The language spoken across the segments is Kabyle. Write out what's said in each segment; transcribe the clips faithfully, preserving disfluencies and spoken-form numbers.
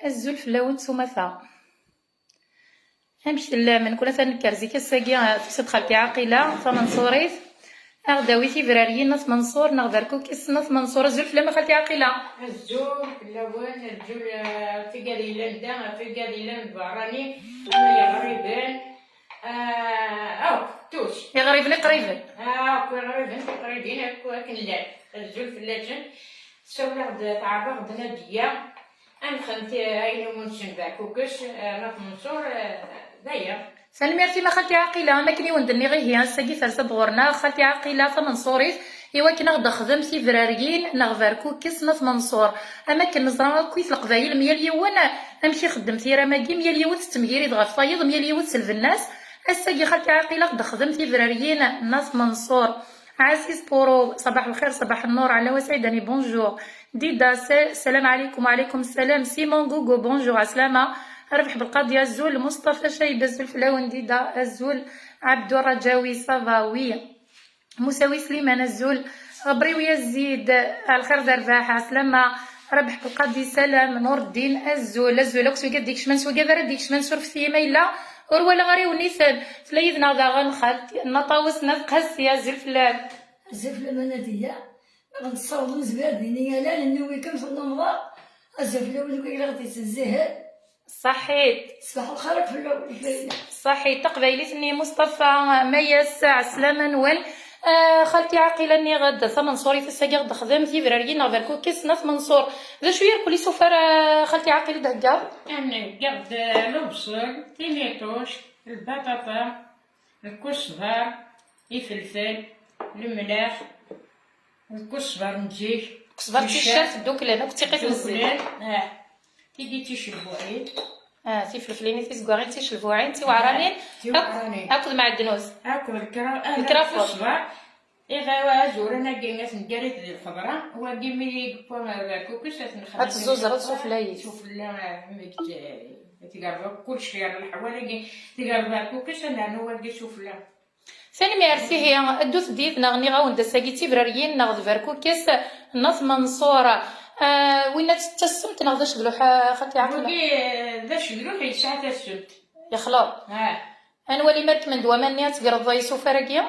Azul fell-awen s umata. Amek tellam? Nekk ula tanekker zik ass-agi, tusa-d xalti Ɛaqila Tamenṣurit. Ad aɣ-d-tawi tibrariyin n At Menṣur neɣ berkukes n At Menṣur. Azul fell-am a xalti Ɛaqila. Azul fell-awen, azul, eh, tigad yellan da, tigad yellan berrani, ama iɣriben, eh, akk, tous. Iɣriben iqriben. Akk iɣriben iqribin, akk akken llan. Azul fell-asen. Sawleɣ-d, teɛreḍ-aɣ-d Nadiya. Ad nexdem ti-, ayen umi nessenbeɛ kukes, eh, n At Menṣur, eh, d aya. Tanemmirt-im a xalti Ɛaqila, am akken i wen-d-nniɣ ihi, ass-agi tersa-d ɣur-neɣ xalti Ɛaqila Tamenṣurit, i wakken ad ɣ-d-texdem tibrariyin neɣ berkukes n At Menṣur. Am akken neẓra akkit Leqbayel, myal yiwen amek ixeddem tiram-agi, myal yiwet tettemgirid ɣef tayeḍ, myal yiwet s lbenna-s. Ass-agi xalti Ɛaqila ad ɣ-d-texdem tibrariyin n At Menṣur. Ɛasiz Poro, صباح الخير، صباح النور، على وسعيد، أني bonjour. Dida, sa-, السلام عليكم. وعليكم السلام. Simon Gogo, bonjour. عسلامة. ربح بالقاضي، azul. مصطفى شايب، azul fell-awen. Dida, azul. عبدو الرجاوي, ça va, oui. Musawi Sliman, azul. Ɣbriwi Azid, الخير d rrbeḥ, ɛeslama. ربح بالقاضي, salam. نور الدين, azul. Azul akk s wigad d-ikecmen, s wigad ara d-ikecmen, surfet-iyi ma yella ur walaɣ ara yiwen-iten. Tella yid-neɣ daɣen xalti Nna Ṭawes n At Qasi, azul fell-am. Azul fell-am a Nadiya. Ma ɣ-nessaweḍ nezmer ad d-nini ala, nennuwi kan s nnumḍa. Azul fell-awen akk i ɣ-d-ittezzihen. Ṣaḥit. Ṣbaḥ lxir akk fell-awen. Ṣaḥit. Taqbaylit-nni Mustafa Mayas, ɛeslama-nwen. Ah, xalti Ɛaqila, nniɣ-d Tamenṣurit ass-agi ɣ-d-texdem tibrariyin neɣ berkukes n At Menṣur. D acu irkul isufar, ah, xalti Ɛaqila d-theggaḍ? Am heggaɣ-d, ah, lebṣel, timiṭuct, lbaṭaṭa, lkusbar, ifelfel, lemlaḥ, lkusbar n zik. Lkusbar d ticcert dduklen, akk d tiqqit n zzit. Dduklen, ah. Tigi d ticelbuɛin. Ah, tifelflin, tizeggaɣin, ticelbuɛin, tiweɛranin. Tiweɛranin. Ak-, akked mɛednus. Akked lkra-, ah, lkrafuṭ. Lkusbar. Iɣ-, azuran-agi ad t-neggarit di lxeḍra, wagi mi yewwa berkukes ad t-nexdem. Ad tezzuzereḍ sufella-is. Sufella, ah, mi t-, tgerḍeḍ kullec gar leḥwal-agi, tgerḍeḍ berkukes, ad nernu wagi sufella. Tanemmirt, ihi, ddut-d yid-neɣ, nniɣ-awen-d ass-agi d tibrariyin neɣ d berkukes n At Menṣur. Ah, winna d tassemt neɣ d acedluḥ, ah, xalti Ɛaqila? Wagi, ah, d acedluḥ yesɛa tassemt. Yexleḍ. Ah. Ad nwali ma rekmen-d waman-nni ad tegreḍ isufar-agi.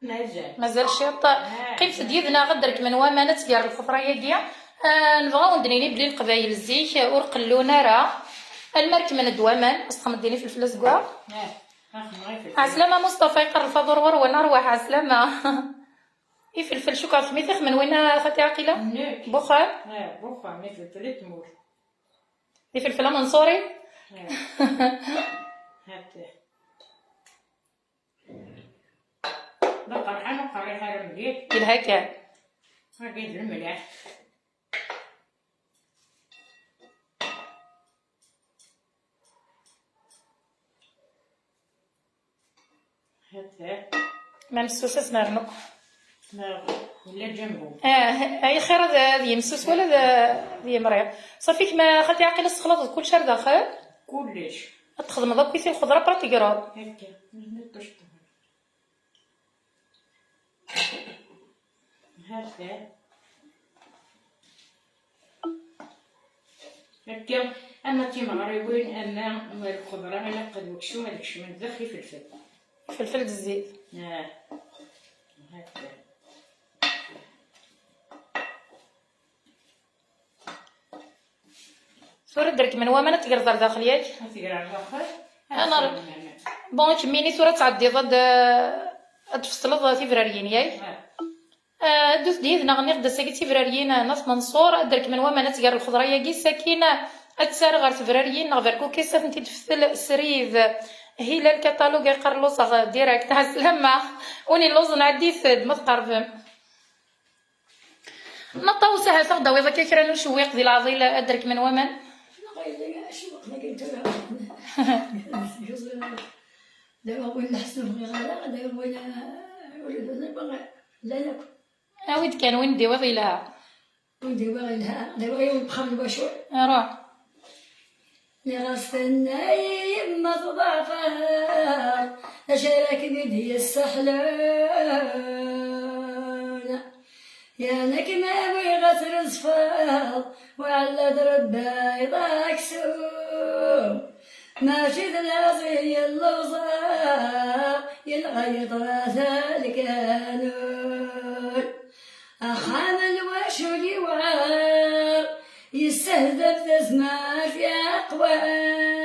Mazal. Mazal ciṭ. Ah, qqimet-d yid-neɣ ad d-rekmen waman ad tger lxeḍra-agi. Ah, nebɣa ad wen-d-nini belli Leqbayel zik ur qellun ara. Alma rekmen-d waman, ad s-texmed-d ifelfel azeggaɣ. Ah, ah, xedmeɣ ifelfel. Ɛeslama Mustafa, yeqqar lfaḍur ɣur-wen, arwaḥ, ɛeslama. Ifelfel cukkeɣ d kemm i t-ixedmen winna, xalti Ɛaqila? Nekk. Buxxam? Ah, buxxam, ifelfel i tmurt. Ifelfel amenṣuri? Ah. Hati. D aqerḥan ur qerriḥ ara mliḥ. Yelha kan. Agi d lemleḥ. Hati. Ma messus ad s-nernu. Neɣ yella ǧambu. Ah, ay xir ad, ad yemsus wala ad, ad yemri. Ṣafi, kemm xalti Ɛaqila tessexlaḍeḍ kullec ar daxel? Kullec. Ad txedmeḍ akk i lxeḍra, après ad tegreḍ. Akka, nehna ṭucṭu. Hati. Akka, ama d timeɣriwin, ama d lxeḍra, ilaq ad weksum ad kecmen daxel ifelfel. Ifelfel d zzit. Ah. Hati. Tura ad d-rekmen waman, ad tegreḍ ar daxel, yak? Ad tegreḍ ar daxel. Ad nerr-, bon, kemmini tura ad tɛeddiḍ ad, ad tfeṣleḍ tibrariyin, yak? Ah. Ah, ddut-d yid-neɣ, nniɣ-d ass-agi d tibrariyin n At Menṣur, ad d-rekmen waman, ad tger lxeḍra-agi, sakin ad tt-rreɣ ɣer tebrariyin neɣ berkukes, ad tent-id-teftel srid. Hila lkatalug, yeqqar lluẓeɣ direct. Ɛeslama. Win illuẓen, ɛeddit-d ma tqerbem. Nna Ṭawes, ahat ad ɣ-d-tawiḍ akka kra n ucewwiq di leɛḍil ad d-rekmen waman? Neɣ yella acewwiq dagi n tura. Dawa win lḥess ur bɣiɣ ara, dawa win, ur iban ara, llan akk. Awi-d kan win d-iwiḍ yelha. Win d-iwiɣ yelha, dawa yiwen n wexxam n wacu? Ruḥ. Nniɣ-as tenna-yi yemma tḍeɛfeḍ, d acu ara kem-id-yesseḥlun? Yerna kem-awiɣ ad trezzeḍ. Ṣfeḍ, weɛla d Rebbi ay d aksum. Mačči d laẓi yelluẓa, yelɣa yeḍra-t lkanun. Axxam n lwacul yewɛer, yessehdaf tazmert yeqwan.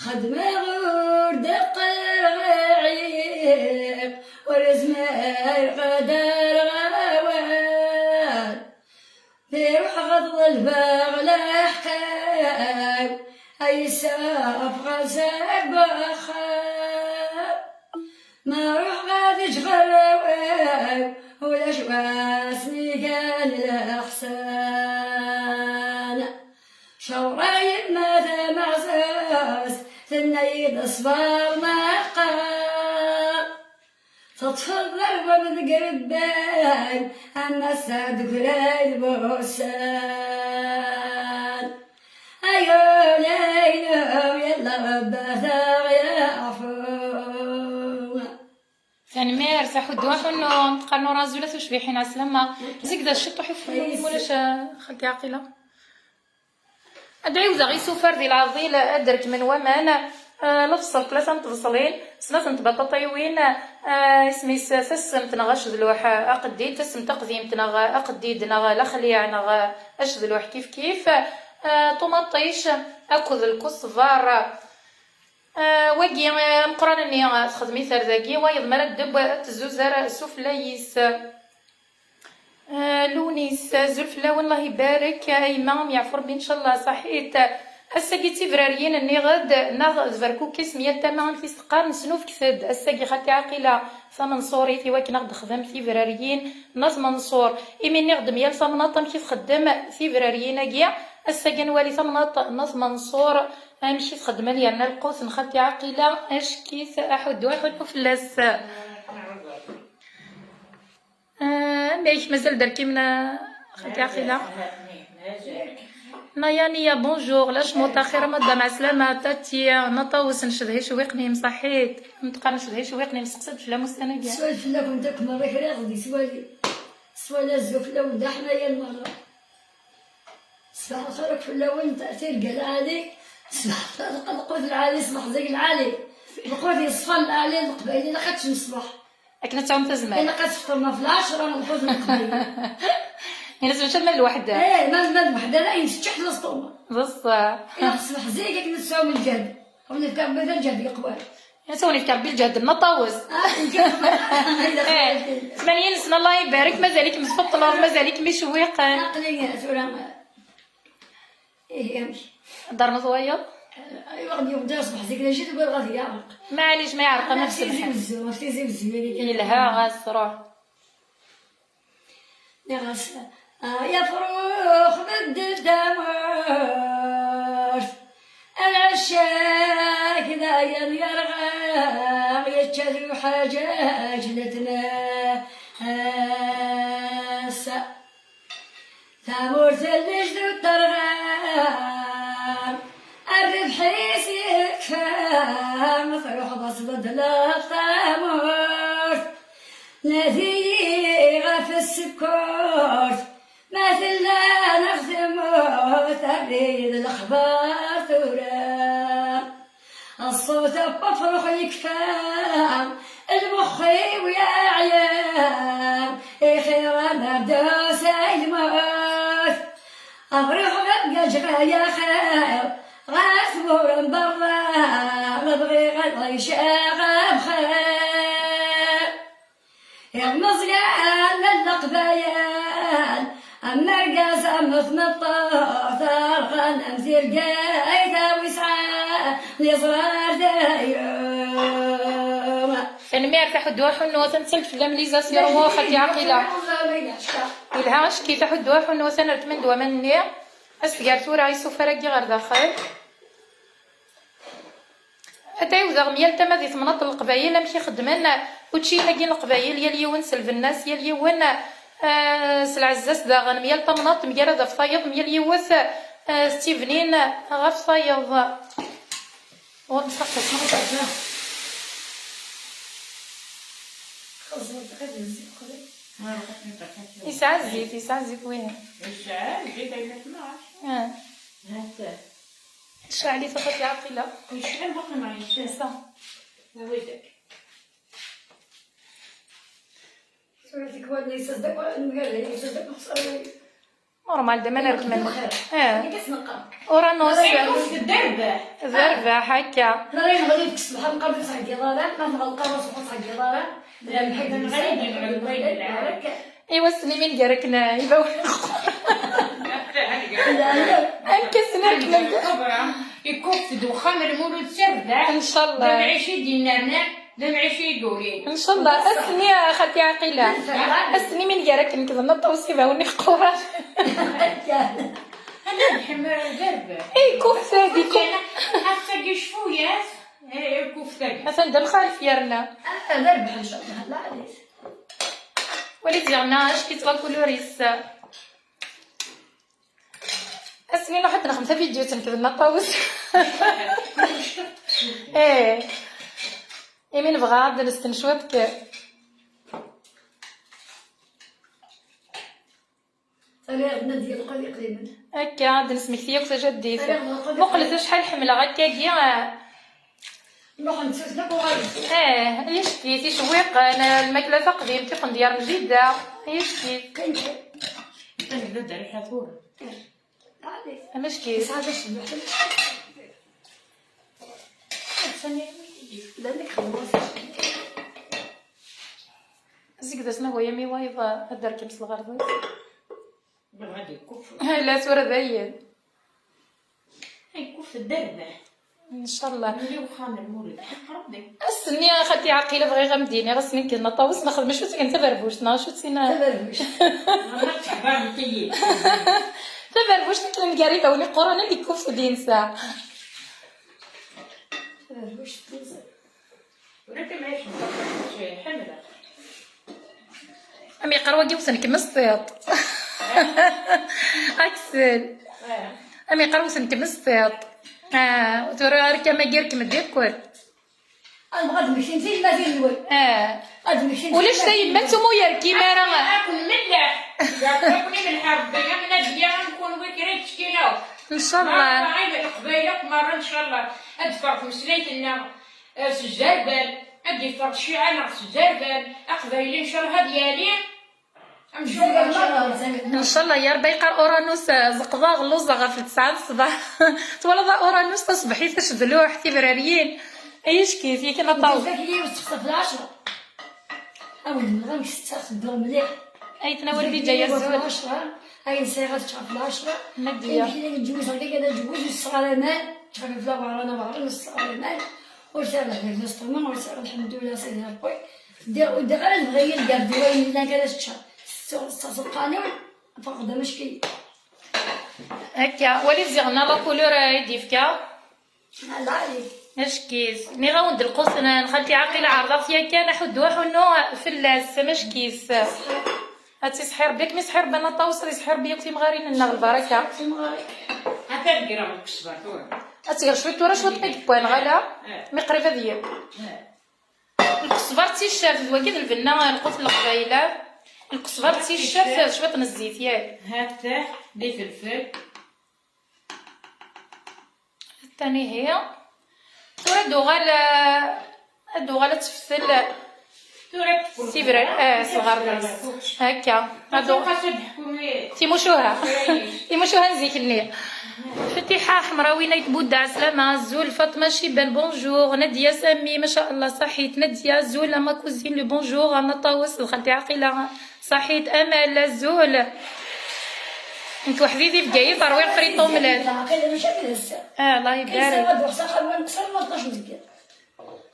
Xedmeɣ ur d-qqreɣ ɛyiɣ, ur zmireɣ ad rreɣ awal. Mi ruḥeɣ ad ḍelbeɣ leḥqeɣ, ay safɣeɣ seg uxxam. Ma ruḥeɣ ad ǧǧeɣ arraw-iw, ulac wasmi gan leḥsan. Cawṛeɣ yemma tameɛzust, tenna-yi-d: "Ṣber meqqar." Teṭṭfeḍ lerba deg rebban, am ass-a d-gray lbusan. Ay ul-inu, yella Rebbi ad aɣ-yeɛfu. Tanemmirt, aḥuddu aḥunnu, teqqar Nura azul a tucbiḥin, ɛeslama. Zik d ciṭuḥ ifullu, ulac, a xalti Ɛaqila. Ad ɛiwdeɣ isufar di leɛḍil ad d-rekmen waman, ah, lebṣel, tlata n tebṣlin, snat n tbaṭaṭiwin, ah, isem-is tasemt neɣ acedluḥ aqeddid, tasemt taqdimt neɣ aqeddid neɣ laxliɛ neɣ acedluḥ kif kif, ah, ṭumaṭic akked lkusbar. Ah, wagi, ah, ameqqran-nni, ah, texdem-it ar dagi, wayeḍ mi ara ddeb ad tezzuzer sufella-is. Ah, Lunis, azul fell-awen, Allah ibarek, a yemma, am yeɛfu Rebbi, ncallah, ṣaḥit. Ass-agi d tibrariyin, nniɣ-d, neɣ d berkukis, myal tama, amek i s-teqqar, nesnufget-d. Ass-agi xalti Ɛaqila tamenṣurit, i wakken ad ɣ-d-texdem tibrariyin n At Menṣur. Imi nniɣ-d myal tamnaḍt amek i txeddem tibrariyin-agi, ass-agi ad nwali tamnaḍt n At Menṣur amek i txeddem, yerna lqut n xalti Ɛaqila, ackit, aḥuddu, aḥunnu fell-as. Ah, amek mazal d-rkimen, a xalti Ɛaqila? Nayaniya, bonjour. Lacmuṭ, axir, a madame, ɛeslama. Tati, Naṭawes, ncedha icewwiqen-im, ṣaḥit. Am teqqar, ncedha icewwiqen-im, seqsa-d fell-am ussan-agi. Swal fell-akent akk merra, kra i ɣ-d-yettwali. Swal azul fell-awen, d aḥmayan merra. Ṣbaḥ lxir akk fell-awen, tirga lɛali. Ṣbaḥ lqut lɛali, ṣbaḥ zik lɛali. Lqut yeṣfan lɛali, Leqbayel ilaq ad teččem ṣṣbeḥ. Akken ad tesɛum tazmert. Ilaq ad tfeṭrem ɣef lɛecṛa n lqut n Leqbayel. Ini-as mačči ma d lweḥda. Eh, ma, ma d lweḥda, dayen teččeḥ lesṭuma. Beṣṣeḥ. Ilaq ṣṣbeḥ zik akken ad tesɛum lǧehd. Ɣef lefka Rebbi d lǧehd yeqwan. Ata wen-ifka Rebbi lǧehd n Naṭawes. Ah, eh, tmanya n sna, Allah ibarek, mazal-ikem tfeṭṭleḍ, mazal-ikem icewwiqen. Aql-i tura. Ihi, amek? Ad d-ternuḍ wayeḍ? Aywa, ɣ-d-yewweḍ ṣṣbeḥ zik, d acu i tebɣiḍ ɣef yeɛreq? Maɛlic, ma yeɛreq, ma tizi wezzu, ɣef tizi wezzu, yagi kan. Yelha, ɣas ruḥ. Nniɣ-as, ah, ay afrux, beddel tamurt. Lɛecc-agi dayen yerɣa, yečča lḥaǧaǧ letma ass. Tamurt n lejdud terɣa, rrbeḥ-is yekfa, truḥeḍ ad tbeddleḍ tamurt. Nadi ɣef tsekkurt, ma tella neɣ temmut, err-iyi-d lexbar tura. Ṣṣut n wefrux yekfa, lmux-iw yeɛya, ixir amerdu s lmut. Ɣriɣ ɣer gaǧ ɣer yaxir, ɣer tmura n berra, bɣiɣ ad ɛiceɣ bxir. Imeẓyan n Leqbayel, am argaz am tmeṭṭut, rɣan am tirgayt a wis ɛan yeẓrar dayum. Tanemmirt, aḥuddu aḥunnu, atan telt fell-am Liza Sirmu, xalti Ɛaqila. Yelha ackit, aḥuddu aḥunnu, atan rekmen-d waman-nni. As-tger tura isufar-agi ɣer daxel. Ad ɛiwdeɣ myal tama di temnaḍt n Leqbayel amek i xeddmen uččiyen-agi n Leqbayel, yal yiwen s lbenna-s, yal yiwen, eh, s lɛezza-s daɣen, myal tamnaḍt temgarad ɣef tayeḍ, myal yiwet, eh, s tibnin ɣef tayeḍ. Ur nṣaḥ tasmaḥt. Yesɛa zzit, yesɛa zzit wihin. Yesɛa zzit, ay la tnac. Ah. Hata. Tecɛel-it axaṭi Ɛaqila. Yecɛel baqa ma yecɛel. Sa. Awi-d akka. Tura tikwal yessas-d akk, ngar yessas-d akk lexṣara. Normal, d aman rekmen. Eh. Uranus. D rrbeḥ. D rrbeḥ, akka. Nara yenɣel deg ṣṣbeḥ, nqerreb ur ttɛeggiḍ ara, ma tɣelqeḍ aṣbeḥ ur ttɛeggiḍ ara. D rrbeḥ, d rrbeḥ. Iwa s-nni mi nger akken ibawen. Akka s-nni akken. Ikuf-d uxxam n Lmulud s rrbeḥ. Ncallah. D amɛic i d-innernan. D amɛic i yurin. Ncallah, ass-nni a xalti Ɛaqila. Ass-nni mi nger akken nekk d Nna Ṭawes ibawen iqquren. Ad nḥemmel d rrbeḥ. Ikuf tagi, ikuf. Ass-agi cfuyas, eh, ikuf tagi. Atan d amxalef yerna. Ah, d rrbeḥ, ncallah, la ɛlis. Wali ziɣ nna, acki-tt la couleur-is. Ass-nni nruḥ ad nexdem tavidyut nekk d Nna Ṭawes. Eh. Imi nebɣa ad nesten cwiṭ kan. Tali ad nadi lqad iqdimen. Akka, ad nesmekti akk tajaddit. Tali ad nadi lqad iqdimen. Muqlet acḥal ḥemmleɣ akkagi, ah. Nruḥ nettu-t akk uɣalen. Eh, ay acki-t icewwiqen, lmakla taqdimt, iqendyar n jidda. Ay acki-t. Kan kan. Kan d rriḥa tura. Eh. Amack-it. Yesɛa d acebbeḥ. Llan deg xedmeɣ. Azegdas ma hwaya mi wayeḍ ad d-rkem s lɣerḍ-is. Bɣa ad ikuf. La tura dayen. Ikuf dderbeḥ. Ncallah. Mli uxxam n Lmulud, ḥeqq Rebbi. Ass-nni a xalti Ɛaqila bɣiɣ a m-d-iniɣ, ass-nni nekk d Nna Ṭawes nexdem acu tt-igan taberbuct, neɣ acu tt-igan. Taberbuct. Neɣ teḥḍarem-iyi. Taberbuct i tlemgar ibawen iqquren ad ikuf d insa. Taberbuct d insa. Ula d tamɛict n Ṭawes ḥemmleɣ. Am yeqqar wagi wten-kem s tiṭ. Aksel. Eh. Am yeqqar wten-kem s tiṭ. Ah, tura ar kama girkem d ikkur. Ad nbɣa ad d-mmektin tiyemmatin-nwen. Ah. Ad d-mmektin. Ulac tiyemmatin-nwen. Tayemmat umi ur yerkim ara. Ad ken-melleḥ. Ad ken-imelḥ Rebbi. Am Nadiya, am kunwi kra yettkin akk. Ncallah. Merra, ay Leqbayel akk merra, ncallah. Ad d-teffeɣ tmeslayt-nneɣ, eh, s zzerban. Ad d-yeffeɣ cciɛa-nneɣ s zzerban. Aqbayli, ncallah, ad yali. Ncallah ya Rebbi, yeqqar Uranus, eh, zeqḍeɣ, lluẓeɣ ɣef tesɛa n ṣṣbeḥ. Twalaḍ a Uranus taṣebḥit, acedluḥ, tibrariyin. Ay acki-t, yakan a Ṭawes. Ddut akli ur tettexsaf lɛecṛa. Awen nniɣ amek setta tedduɣ mliḥ. Ay tnawal di ǧaya azul. Lɛecṛa, ayen sɛiɣ ad ččeɣ ɣef lɛecṛa. Nadiya. Imekli n ǧewwiz, ɣer kan ad ǧewwiz, ur tesseɣ ara aman. Ččeɣ ɣef lawaṛa, lawaṛa, ur tesseɣ ara aman. Ur sɛiɣ lehna d lestuma, ur sɛiɣ lḥemdullah, Sidi Ṛebbi. Ddiɣ, ur ddiɣ ara lebɣi-yi lgardu, ayen yellan kan ad ččeɣ. Tettuɣ, tettaẓ lqanun, faqeɣ d amackay. Akka, wali ziɣ nna la couleur ay d-yefka. Ala, ala. Ackit. Nniɣ-awen-d lqut n xalti Ɛaqil, ɛerḍeɣ-t yakan, aḥuddu, aḥunnu fell-as, amackit. Ad tt-iseḥḥi Rebbi, ad kem-iseḥḥi Rebbi a Nna Ṭawes, ad iseḥḥi Rebbi akk timɣarin-nneɣ, lbaraka. Timɣarin. Ata ad greɣ deg ṣṣber tura. Ad tgeɣ cwiṭ tura, cwiṭ ma yewwan, ɣala? Eh. Mi qrib ad yeww. Eh. Lqesber d ticcert, d wagi d lbenna, lqut n Leqbayel. Lqesber d ticcert, cwiṭ n zzit, yak. Hata, d ifelfel. Tanihi. Tura ad uɣal, ad uɣal ad teftel. Tura ad teftel. Tibra, eh, s lɣerḍ-is. Akka. Ad uɣ-, timucuha. Timucuha n zik-nni. Fatiḥa Ḥemrawin ayt Budda, ɛeslama, azul. Faṭma Ciban, bonjour. Nadia Sami, ma sha Allah, ṣaḥit. Nadia, azul, a ma cousine, le bonjour. A Nna Ṭawes, d xalti Ɛaqila. Ṣaḥit Amal, azul. Nekk weḥd-i di Bgayet, ṛwiɣ friṭ umlan. Aqila mačči akka d ass-a. Ah, Allah ibarek. Ad ruḥ s axxam, ad nqeṣṣer ma tnac deg yiḍ.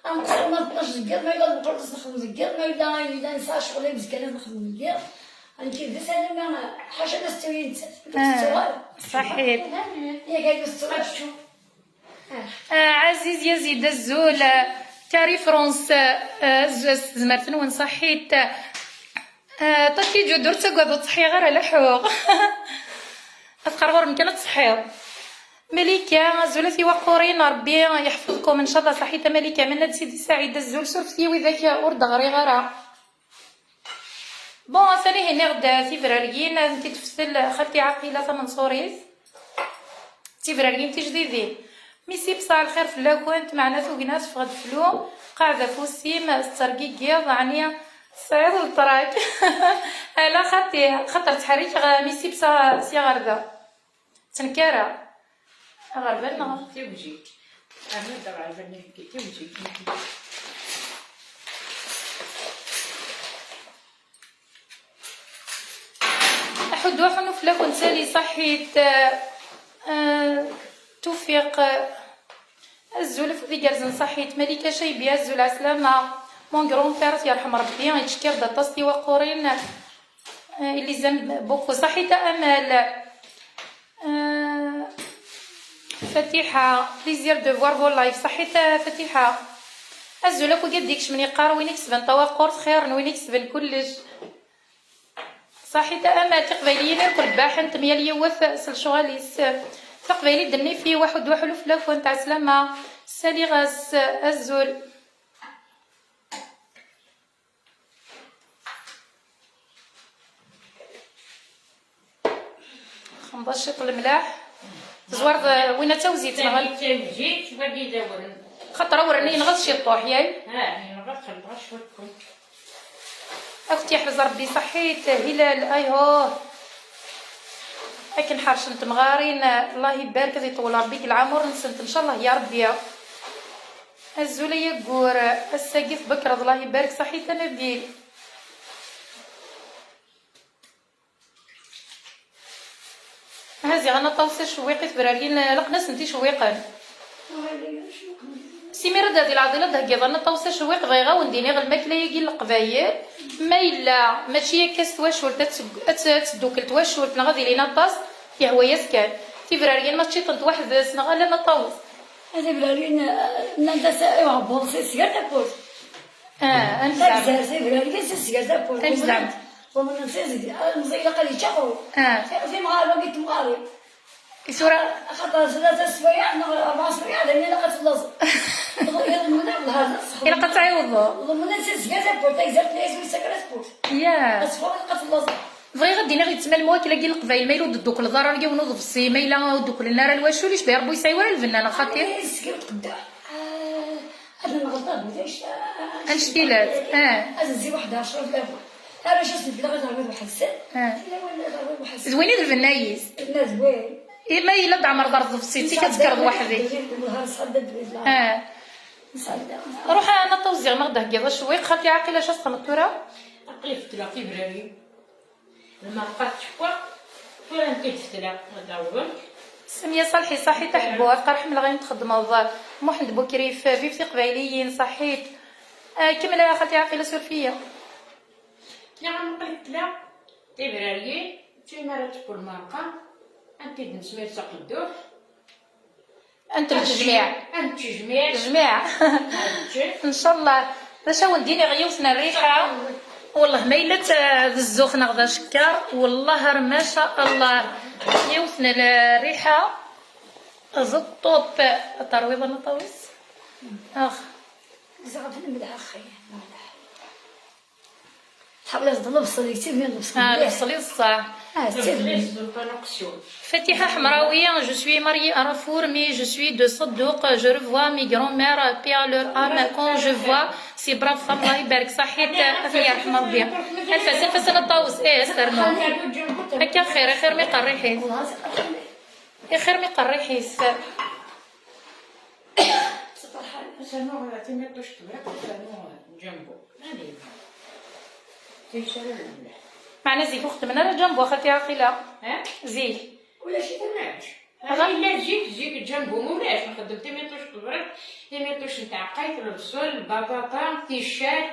Ad nqeṣṣer ma tnac deg yiḍ, ma yella ad nqerḍes nexdem deg yiḍ, ma yella ayen yellan nesɛa ccɣel i uzekka ad nexdem deg yiḍ. Nekk d ass alamma ḥaca ma tettu-yi nettat. Ah, tettu ara. Ṣaḥit. Yak ad tettu ara. Ah, Aziz Yazid, azul. Carrie France, ah, azul s tezmert-nwen, ṣaḥit. Ah, Tati Ǧudur, ur ttagad, ur ttṣeḥḥiɣ ara, leḥḥuɣ. Ad qqareɣ ɣur-m kan ad tṣeḥḥiḍ. Malika, azul a tiwaqqurin, Ṛebbi yeḥfeḍ-kum, ncallah, ṣaḥit a Malika. Mennad Sidi Saɛid, azul, surfet-iyi widak ur d-ɣriɣ ara. Bon, atan ihi nniɣ-d tibrargin, ad tent-id-teftel xalti Ɛaqila tamenṣurit. Tibrargin tijdidin. Mi sibseɣ lxir fell-akent, meɛna tugna teffeɣ-d fell-u, qeɛd afus-im, tettergigiḍ, ɛni tesɛiḍ letrak? Ala xaṭi, xaṭer ttḥerrikeɣ mi sibseɣ sya ɣer da. Ttenkareɣ. Aɣerbal neɣ? Tiwjit. Ɛni d aɣerbal n tiwjit. Aḥuddu aḥunu fell-akent Sali, ṣaḥit, eh, eh, Tufiq, eh, azul afud igerrzen, ṣaḥit Malika Caybi, azul ɛeslama, mon grand-père, yerḥem Rebbi, yettcekkir-d aṭas tiwaqurin, eh, il les aime beaucoup, ṣaḥit a Amal, eh, Fatiḥa, plaisir de voir vos lives, ṣaḥit a Fatiḥa, azul akk wigi d-ikecmen, yeqqar win ikesben tawaqurt xir n win ikesben kullec. Ṣaḥit a Amal, tiqbayliyin irk lebbaḥent, myal yiwet s lecɣal-is. Taqbaylit d nnif-iw, aḥuddu aḥuluf fell-akent, ɛeslama, saliɣ-as azul. Xemḍa ciṭ lemlaḥ. Tezwareḍ, eh, winna d tawzit, neɣ? Tagi d tawzit, wagi d awren. Xaṭer awren yenɣa ciṭuḥ, yak? Ah, yenɣa, xemḍa cwiṭ kan. Ad kent-yeḥrez Rebbi, ṣaḥit, Hilal, ayhuh. Akken ḥercent temɣarin, Allah ibarek, ad iṭewwel Rebbi deg lɛamur-nsent, ncallah ya Rebbi. Azul ay aggur, ass-agi tbekreḍ, Allah ibarek, ṣaḥit a Nabil. Aha ziɣ a Naṭawes, acewwiq i tebrargin, laqen-asent icewwiqen. Simira d di leɛḍil ad d-theggiḍ a Naṭawes acewwiq, bɣiɣ a wen-d-iniɣ lmakla-agi n Leqbayel, ma yella mačči akka s twacult, ad teg-, ad t-, ad teddukel twacult neɣ ad ilin aṭas, yehwa-yas kan. Tibrargin ma ččiṭent weḥd-s neɣ ala a Naṭawes? A tibrargin, eh, nnant-as i uɛebbuḍ s, s gar tawwurt. Ah, amek zeɛma? Tagzert, tibrargin s, s gar tawwurt. Amek zeɛma? Ḍemnent, ḍemnent s, s, ah, meẓẓi ilaq ad yečč aɣrum. Ah. Timɣar, wagi temɣarin. Tura axaṭer tlata swayeɛ neɣ rebɛa swayeɛ, d ayen ilaq ad tellaẓeḍ. Ilaq ad tɛiwdeḍ. Ḍemnent s, s gar tawwurt, tagzert-nni yeswi sakra tawwurt. Ya. Asefru ilaq ad tellaẓeḍ. Bɣiɣ ad d-iniɣ yettmal lmawakil-agi n Leqbayel, ma yella ur d-ddukleḍ ara ar yiwen uḍebsi, ma yella ur dduklen ara lwaculec, bay Rebbi ur yesɛi ara lbenna, neɣ xaṭi? Ay, seg-, ad nɣelṭ, ad nɛic, ah, annect-ilat, ah. Ad nzi waḥed ɛecra fell-awen. Ara acu s-nfell-aɣ ad nerwiḍ weḥd-sen? Ah. Fell-awen ad nerwiḍ weḥd-sen. D win i d lbenna-is. Lbenna d win. I ma yella d ɛmer d rẓef si ttik ad tekkreḍ weḥd-k. Ah. Ruḥ a Naṭawes ziɣ ma ɣ-d-theggiḍ acewwiq, xaṭi Ɛaqil acu as-texmeḍ tura? Aql-i beddleɣ tibrarin. Lmerqa tcekkeṛ, tura nekk i d-ftleɣ, ad d-awḍen. Samiya Ṣalḥi, ṣaḥit a ḥebbu, afqar ḥemmleɣ ayen txeddmeḍ. Muḥend Bukrif, vive tiqbayliyin, ṣaḥit. Ah, kemmel a xalti Ɛaqil, asuref-iyi. Nniɣ-am aql-i ftleɣ tibrarin, d tayemma ara tekfu lmerqa, anti d-nesmir s aqeddur. Anta ltejmiɛ? Anta ltejmiɛ? Tejmiɛ. Ncallah. D acu awen-d-iniɣ, yiwet n rriḥa. Wellah ma yella d zzux neɣ d acekkar, wellah ar maca Allah. Yiwet n rriḥa. D ṭṭup. Terwiḍ a Naṭawes? Ax. Ziɣ d lemleḥ axi. Tḥemmleḍ lebṣel, yettibni lebṣel. Ah, mliḥ. Lebṣel yeṣṣaḥ. Ah, yettibni. Fatiḥa Ḥemrawi, je suis mariée à Rafour, mais je suis de Sedduq. Je revois mes grands-mères, paix à leur âme, quand je vois ces braves femmes, Allah ibarek, ṣaḥit, ad ten-yerḥem Rebbi. Anef-as, anef-as a Naṭawes, eh, ad s-ternu. Akka xir, xir mi qerriḥit. Ixir mi qerriḥit. Ternu timiṭuct tura, ternu Jumbo. Mani? Timsal mliḥ. Meɛna zik ur xeddmen ara Jumbo, a xalti Ɛaqila. Eh? Zik. Ulac-it, ulac. Aha. Yella zik, zik Jumbo ulac. Nxeddem timiṭuct tura, timiṭuct n tɛeqqayt, lebṣel, lbaṭaṭa, ticcert.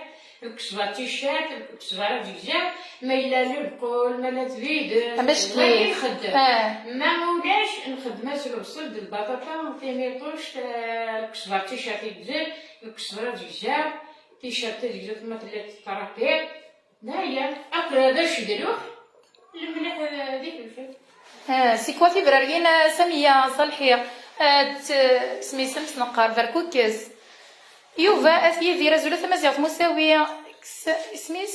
Lkesba d ticcert, lkesba d azegzaw, ma yella lebqul, ma la tbid, amack-it. Nxeddem. Ah. Ma ulac, nxeddem-as lebṣel d lbaṭaṭa, timiṭuct, eh, lkesba d ticcert yegzem, lkesba d azegzaw, ticcert tazegzawt ma tella tetrapiḍ. D aya, akk d acedluḥ, lemleḥ, eh, d ifelfel. Ah, c'est quoi tibrargin, ah, Samiya Ṣalḥi? Ah, t-, isem-is amek neqqar, berkukes. Yuba At Yidir, azul a tamaziɣt Musawi, s-, isem-is?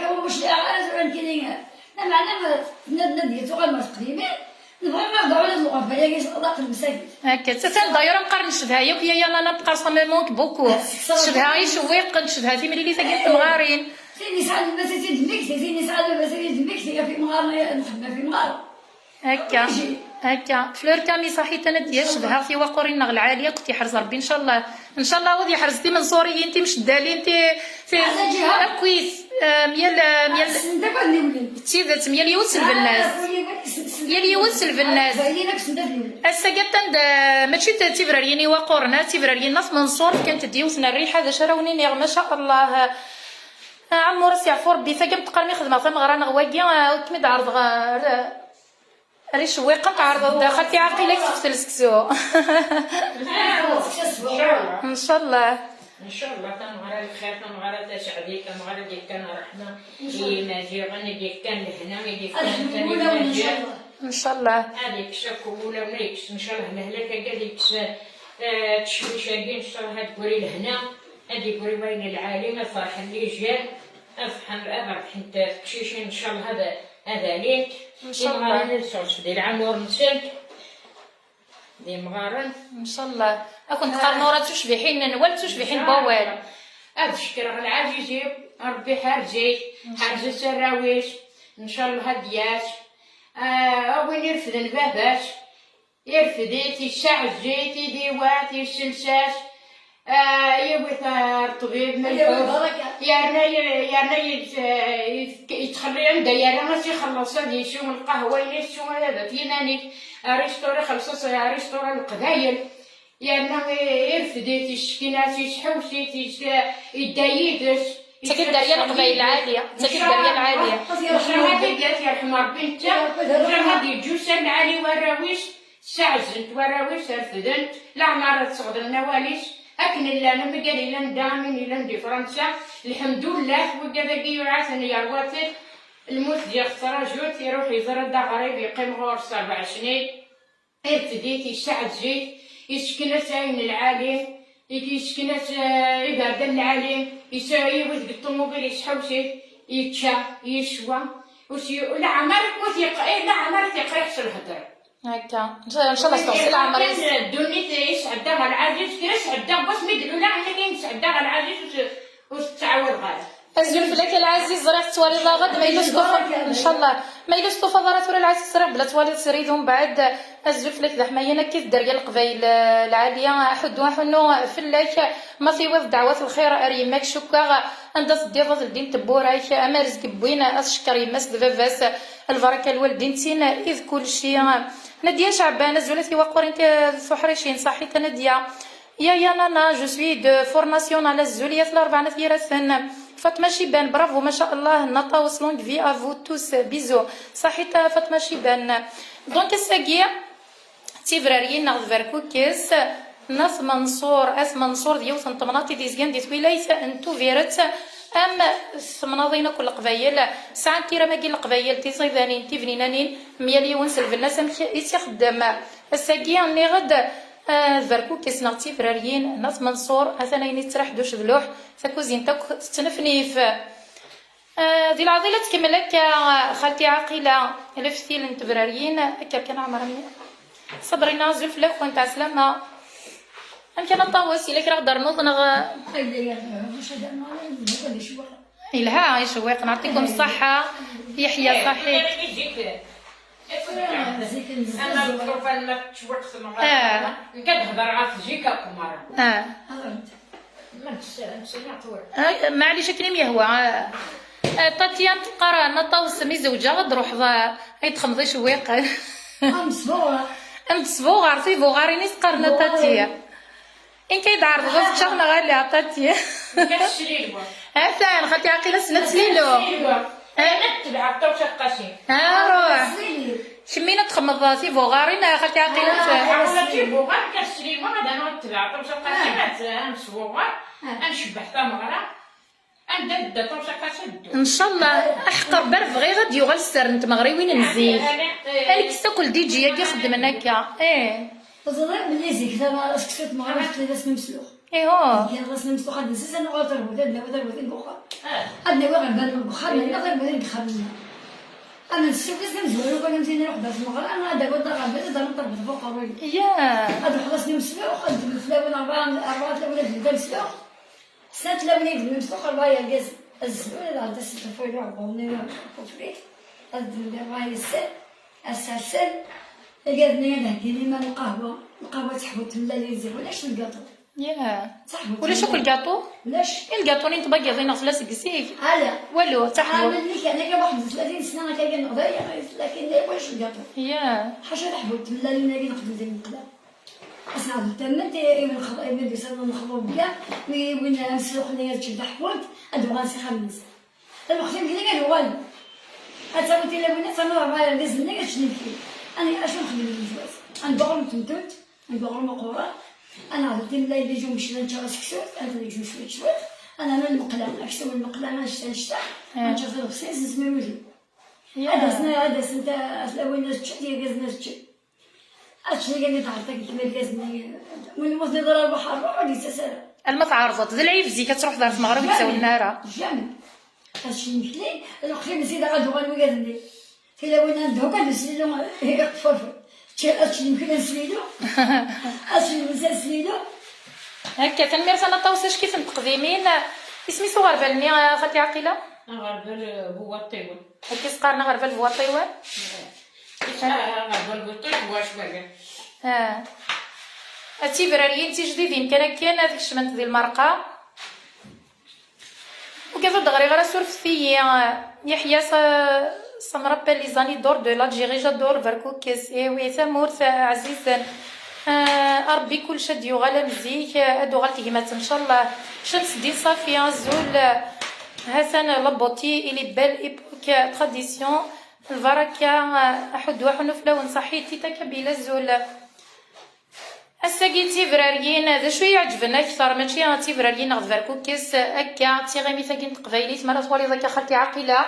akka ur cliɛeɣ ara tura nekkini. Lameɛna ma tenna-d, tenna-d yettuɣal mer teqdimin, Nebɣa ad nɛawed lɣerba-agi, ṭṭlaq lmsakit. Akka, d tatan d'ailleurs nqar ncedha yakk yaya Nana, parce que ça me manque beaucoup. Ncedha icewwiqen, ncedha timlilit-agi n temɣarin. Tin yesɛan lmasa-s i d-mmekti, tin yesɛan lmasa-s i d-mmekti, ɣef imɣaren, nxeddem ɣef imɣaren. Akka, akka. Fleur Camille, ṣaḥit a Nadia, cedhaɣ tiwaqurin-nneɣ lɛali, ad kent-yeḥrez Rebbi, ncallah. Ncallah ad yeḥrez timenṣuriyin, timceddalin, ti, ti, akkit, eh, myal, eh, myal, d tidet, myal yiwet s lbenna-s. Yal yiwet s lbenna-s. Ass-agi atan d, mačči d tibraryin iwaquren, d tibraryin n At Menṣur, fkant-d yiwet n rriḥa, d acu ara wen-iniɣ, maca Allah. Ah, Ɛemmur, ad s-yeɛfu Rebbi, tagi am teqqar mi xedmeɣ tameɣra neɣ wagi, ah, ur kem-id-ɛerḍeɣ, ah, ar, ar icewwiqen, tɛerḍeḍ-d xalti Ɛaqila ad k-teftel seksu. Ncallah. Ncallah, tameɣra n lxir, tameɣra taseɛdit, tameɣra i d-yefkan ṛṛeḥma i yimaziɣen, i d-yefkan lehna, i d-yefkan. Ncallah. Ad yekkes akk wulawen, ad yekkes, ncallah, lehlak-agi, ad yekkes, eh, ttcewwic-agi, ncallah, ad d-tegri lehna, ad d-yegri wayen lɛali, ad ferḥen les jeunes, ad ferḥen, ad rebḥent teqcicin, ncallah, ad, ad alint. Ncallah. Imɣaren ad sɛun sfed i lɛamur-nsent. D imɣaren. Ncallah. Ad kent-qqaren ura d tucbiḥin n wal d tucbiḥin n wawal. Ad cekkreɣ lɛaziz-iw, Rebbi ḥerz-it, ḥerzet arraw-is, ncallah ad d-yas. Ah, a win irefden baba-s, irfed-it, yessaɛez-it, idiwa-t, yessels-as, ah, yiwi-t ar ṭṭbib, yerna, yerna yettxelli anda yerra ad s-ixelleṣ, ad yessu lqahwa, ayen yessu ad t-yimanik, aristur ixelleṣ-as, aristur n Leqbayel. Yerna irfed-it, yesken-as, yesḥewwes-it, yedda yid-s. D tagi dderya n Leqbayel lɛali, d tagi dderya lɛali. Ncallah ad yerḥem Rebbi netta, ncallah ad yeǧǧ ussan lɛali warraw-is, ssaɛzent warraw-is, refdent, leɛmer ad sɣedlen awal-is, akken llan, am wigad yellan da, am win yellan di Fransa, lḥemdullah, wigad agi yuɛa-ten yerwa-ten, lmut diɣ tettraǧu-t, iruḥ yeẓra-d aɣrib, yeqqim ɣur-s rebɛa snin. Irfed-it, yessaɛzez-it, yessken-as ayen lɛali, yessken-as, eh, iberdan lɛali, yessa-, yiwi-t deg ṭumubil, yesḥewwes-it, yečča, yeswa, ur s-, leɛmer ur t-yeq-, eh, leɛmer i t-yeqriḥ s lhedra. Akka. Ncallah s leɛmer-is. Ddunit yesɛedda ɣer lɛaziz, kra sɛedda, wasmi d-lula, akken yesɛedda ɣer lɛaziz, ur s-, ur s-tettɛawad ɣer. Azul fell-ak a Lɛaziz, ẓriɣ tettwaliḍ-aɣ-d, ma yella ur stufaḍ, ncallah, ma yella ur stufaḍ ara tura Lɛaziz, ẓriɣ belli ad twaliḍ srid umbeɛd. Azul fell-ak d aḥmayan akka i tedderya Leqbayel, eh, lɛali, aḥuddu aḥunnu fell-ak, ma tiwiḍ ddeɛwat lxir ar yemma-k, cukkeɣ anda teddiḍ ad ldint tewwura-k, ama rrezg n win ad tcekker yemma-s d baba-s, lbaraka lwaldin d tin i d kulci. Nadia Caɛban, azul a tiwaqurin ti-, tuḥricin, ṣaḥit a Nadia. Yaya Nana, je suis de formation à la Zuliat Larbana Yirasen. Fatma Chiban, bravo, ma sha Allah, Nataos, longue vie à vous tous, bisous. Saḥit a Fatma Chiban. Donc, ass-agi, d tibraryin neɣ d berkukes n At Menṣur. At Menṣur d yiwet n temnaḍt i d-yezgan di twilayt n Tubiret. Am temnaḍin akk n Leqbayel, sɛan tiram-agi n Leqbayel, tiẓidanin, tibninanin, myal yiwen s lbenna-s amek i tt-ixeddem. Ass-agi, nniɣ-d, Ah, d berkukes neɣ d tibraryin n At Menṣur, atan ayen yettraḥ d ucedluḥ, takuzint akk tettnefnif. Ah, di leɛḍil ad tkemmel akka, ah, xalti Ɛaqila, leftil n tebraryin, akka kan ɛemṛen. Sabrina, azul fell-akent, ɛeslama. Amek a Ṭawes, yella kra ɣ-d-ternuḍ neɣ? Yelha, icewwiq, neɛṭikum ṣṣeḥḥa, yeḥya ṣaḥit. Ama lṭufan ma tettwiqsem ɣer, ah, nekk ad hedreɣ ɣef zik akk merra. Ah. Ma ness-, nessneɣ tura. Ah, maɛlic akken i m-yehwa. Ah. Ah, Tatian teqqar, Nataos mi zewǧeɣ ad d-ruḥeḍ, ah, ad d-txedmeḍ icewwiqen. Am tesbuɣar. Am tesbuɣar, tibuɣarin i s-qqaren a Tatian. Inka i d-ɛerḍeḍ ad teččeḍ neɣ ala a Tati? Nekk ad slilwa. Atan, xaṭi Ɛaqila ssnen ad slilu. Slilwa. Eh? Ayen ad tebɛeḍ Ṭawes At Qasi. Ah, ruḥ. Kemmini ad txedmeḍ tibuɣarin, a xaṭi Ɛaqila. Ah, tt-, ḥawla tibuɣar, nekk ad slilwa, ad anaɣ ad tebɛeḍ Ṭawes At Qasi, ah, ad, ad nesbuɣar, ah, ad ncebbeḥ tameɣra. Anda tedda Ṭawes At Qasi ad ddu. Ncallah, aḥeqq Rebbi ar bɣiɣ ad d-yuɣal sser n tmeɣriwin n zik. Ad yekkes akk D J-agi xeddmen akka. Eh. Teẓriḍ belli zik tama seksu tmeɣra teqlid-as nemsluɣ. Ihu. Tgiḍ-as nemsluɣ ad nzez, ad nuɣal tarbut, ad nawi tarbut deg uxxam. Ah. Ad nawi ɣer bab deg uxxam, ad nawi tarbut deg uxxam-nneɣ. Am nessukkes amezwaru kan am tin ruḥ d tmeɣra, ad d-awiḍ aɣerbal, ad d-awiḍ ṭṭerf ɣef uqerruy. Ya. Ad ruḥeḍ ass n umesluɣ, ad d-teflawen rebɛa, rebɛa tlawin ad d-amesluɣ. Snat tlawin ad d-amesluɣ, rebɛa yergazen. Azezwir ad ɛeddi s lṭefuyla uɣur-nni ufrit, ad d-mliɣ ɣer yesser, ad sersen. Irgazen-nni ad heggin iman lqahwa, lqahwa teḥwa temlal i zik, ulac lgaṭu. Ya. Ulac akk lgaṭu? Ulac. I lgaṭu-nni n tbagiḍin neɣ tella seg zik? Ala. Walu, d taḥbult. Amen-nni kan, akka waḥed u tlatin sna akka kan neɣ daya, lakin ulac lgaṭu. Ya. Ḥaca taḥbult, tmellalin-agi neqbel di lmeqla. Ass-a d tamemt, i, i nxeḍ-, i d-yusan nxeḍu bga, mi win amsluxen-nni ad ččen taḥbult, ad uɣalen s ixxamen-nsen. Lweqt imekli ad uɣalen. Ad tawi tilawin, ad tawi rebɛa yergazen-nni ad ččen imekli. Ani acu nxeddem di lejwaz? Ad nduɣ ɣer temtunt, ad nduɣ ɣer uquran, ad neɛdel timlal di jumec, ad neččar aseksut, ad nexdem jumec cwiṭ cwiṭ, ad nernu lmeqla, aksum lmeqla, anect anect-a, ad neččar tiḍebsit, nesmir wudi. Ad asen, ad asen ta-, tlawin ad ččent, yergazen ad ččen. Ad ččen kan i tɛerḍ-agi kma irgazen-nni. Win ur t-iḍra lbaḥer, ruḥ ur d-yettas ara. Alma tɛerḍeḍ, d lɛib zik ad truḥeḍ ar tmeɣra ur d-ttawlen ara. Jamais. Ad ččen imekli, lweqt imezzi daɣ ad uɣalen wigad-nni. Tilawin ad nedhu kan d slilu, iqeffafen. Ččan, ad ččen imekli d slilu. Ad ččen imekli d slilu. Akka, tanemmirt a Naṭa Usac, kif n teqdimin. Isem-is uɣerbal-nni, a xalti Ɛaqila? Aɣerbal, eh, bu waṭṭiwen. Akka i s-qqaren aɣerbal bu waṭṭiwen? Eh. Aɣerbal bu waṭṭiwen, bu waṭṭiwen. Ah. Ad tibraryin tijdidin kan akken ad kecment di lmerqa. Ugadeɣ ur d-ɣriɣ ara, surfet-iyi. Yeḥya, ça, ça me rappelle les années d'or de l'Algérie, j'adore Berkukes. Eh oui, tamurt, eh, ɛzizen. Eh, a Rebbi, kullec ad d-yuɣal am zik, eh, ad d-tuɣal tegmat, ncallah. Cemseddin Safi, azul. Hatan la beauté et les belles époques, tradition. Lbaraka, eh, aḥuddu aḥunnu fell-awen, ṣaḥit, Tita Kabila, azul. Ass-agi d tibraryin, d acu i iɛeǧben akter, mačči d tibraryin neɣ d berkukes, akka d tiɣimit-agi n teqbaylit, mi ara twaliḍ akka xalti Ɛaqila,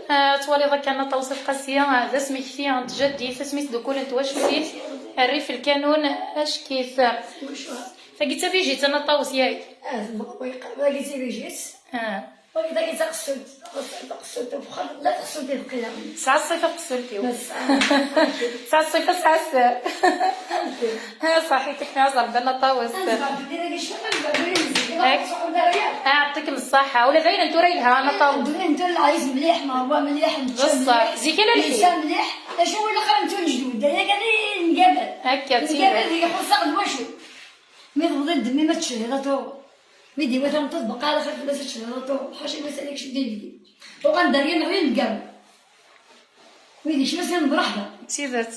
ah, twaliḍ akka Nna Ṭawes At Qasi, ah, d asmekti n tjaddit, asmi sdukkulent twaculin, rrif lkanun, ackit. Tagi d tabijit a Nna Ṭawes, yak? Ah, tagi d tabijit. Ah. Wagi dagi d taqessult, taqessult, taqessult n uxxam, la taqessult i teqqila. Tesɛa ṣṣifa tqessult-iw. Tesɛa ṣṣifa, tesɛa sser. Ah, ṣaḥit, akken ad ẓer Nna Ṭawes. Ah, yeɛṭikem ṣṣaḥa. Ula d ayen n tura yelha, Nna Ṭawes. Ddunit n tura lɛali mliḥ, merwa mliḥ, nečča mliḥ. Zik ala lḥil. Nessa mliḥ. D acu i ilaq ara nettunejdu? D aya kan i nemgamal. Akka, d tidet. Nemgamal deg ixuṣṣ-aɣ d wacu? Mi tebḍiḍ ddemmi ma tecliḍ a tuɣ. Mi d-iwa tameṭṭut beqqa ala xir fell-as ad tecliḍ a tuɣ. Ḥaca ma sani kcem di lbidi. Uɣal dderya neɣ di lmeggaru. Mi d-ikcem ad s-yiniḍ mreḥba. D tidet.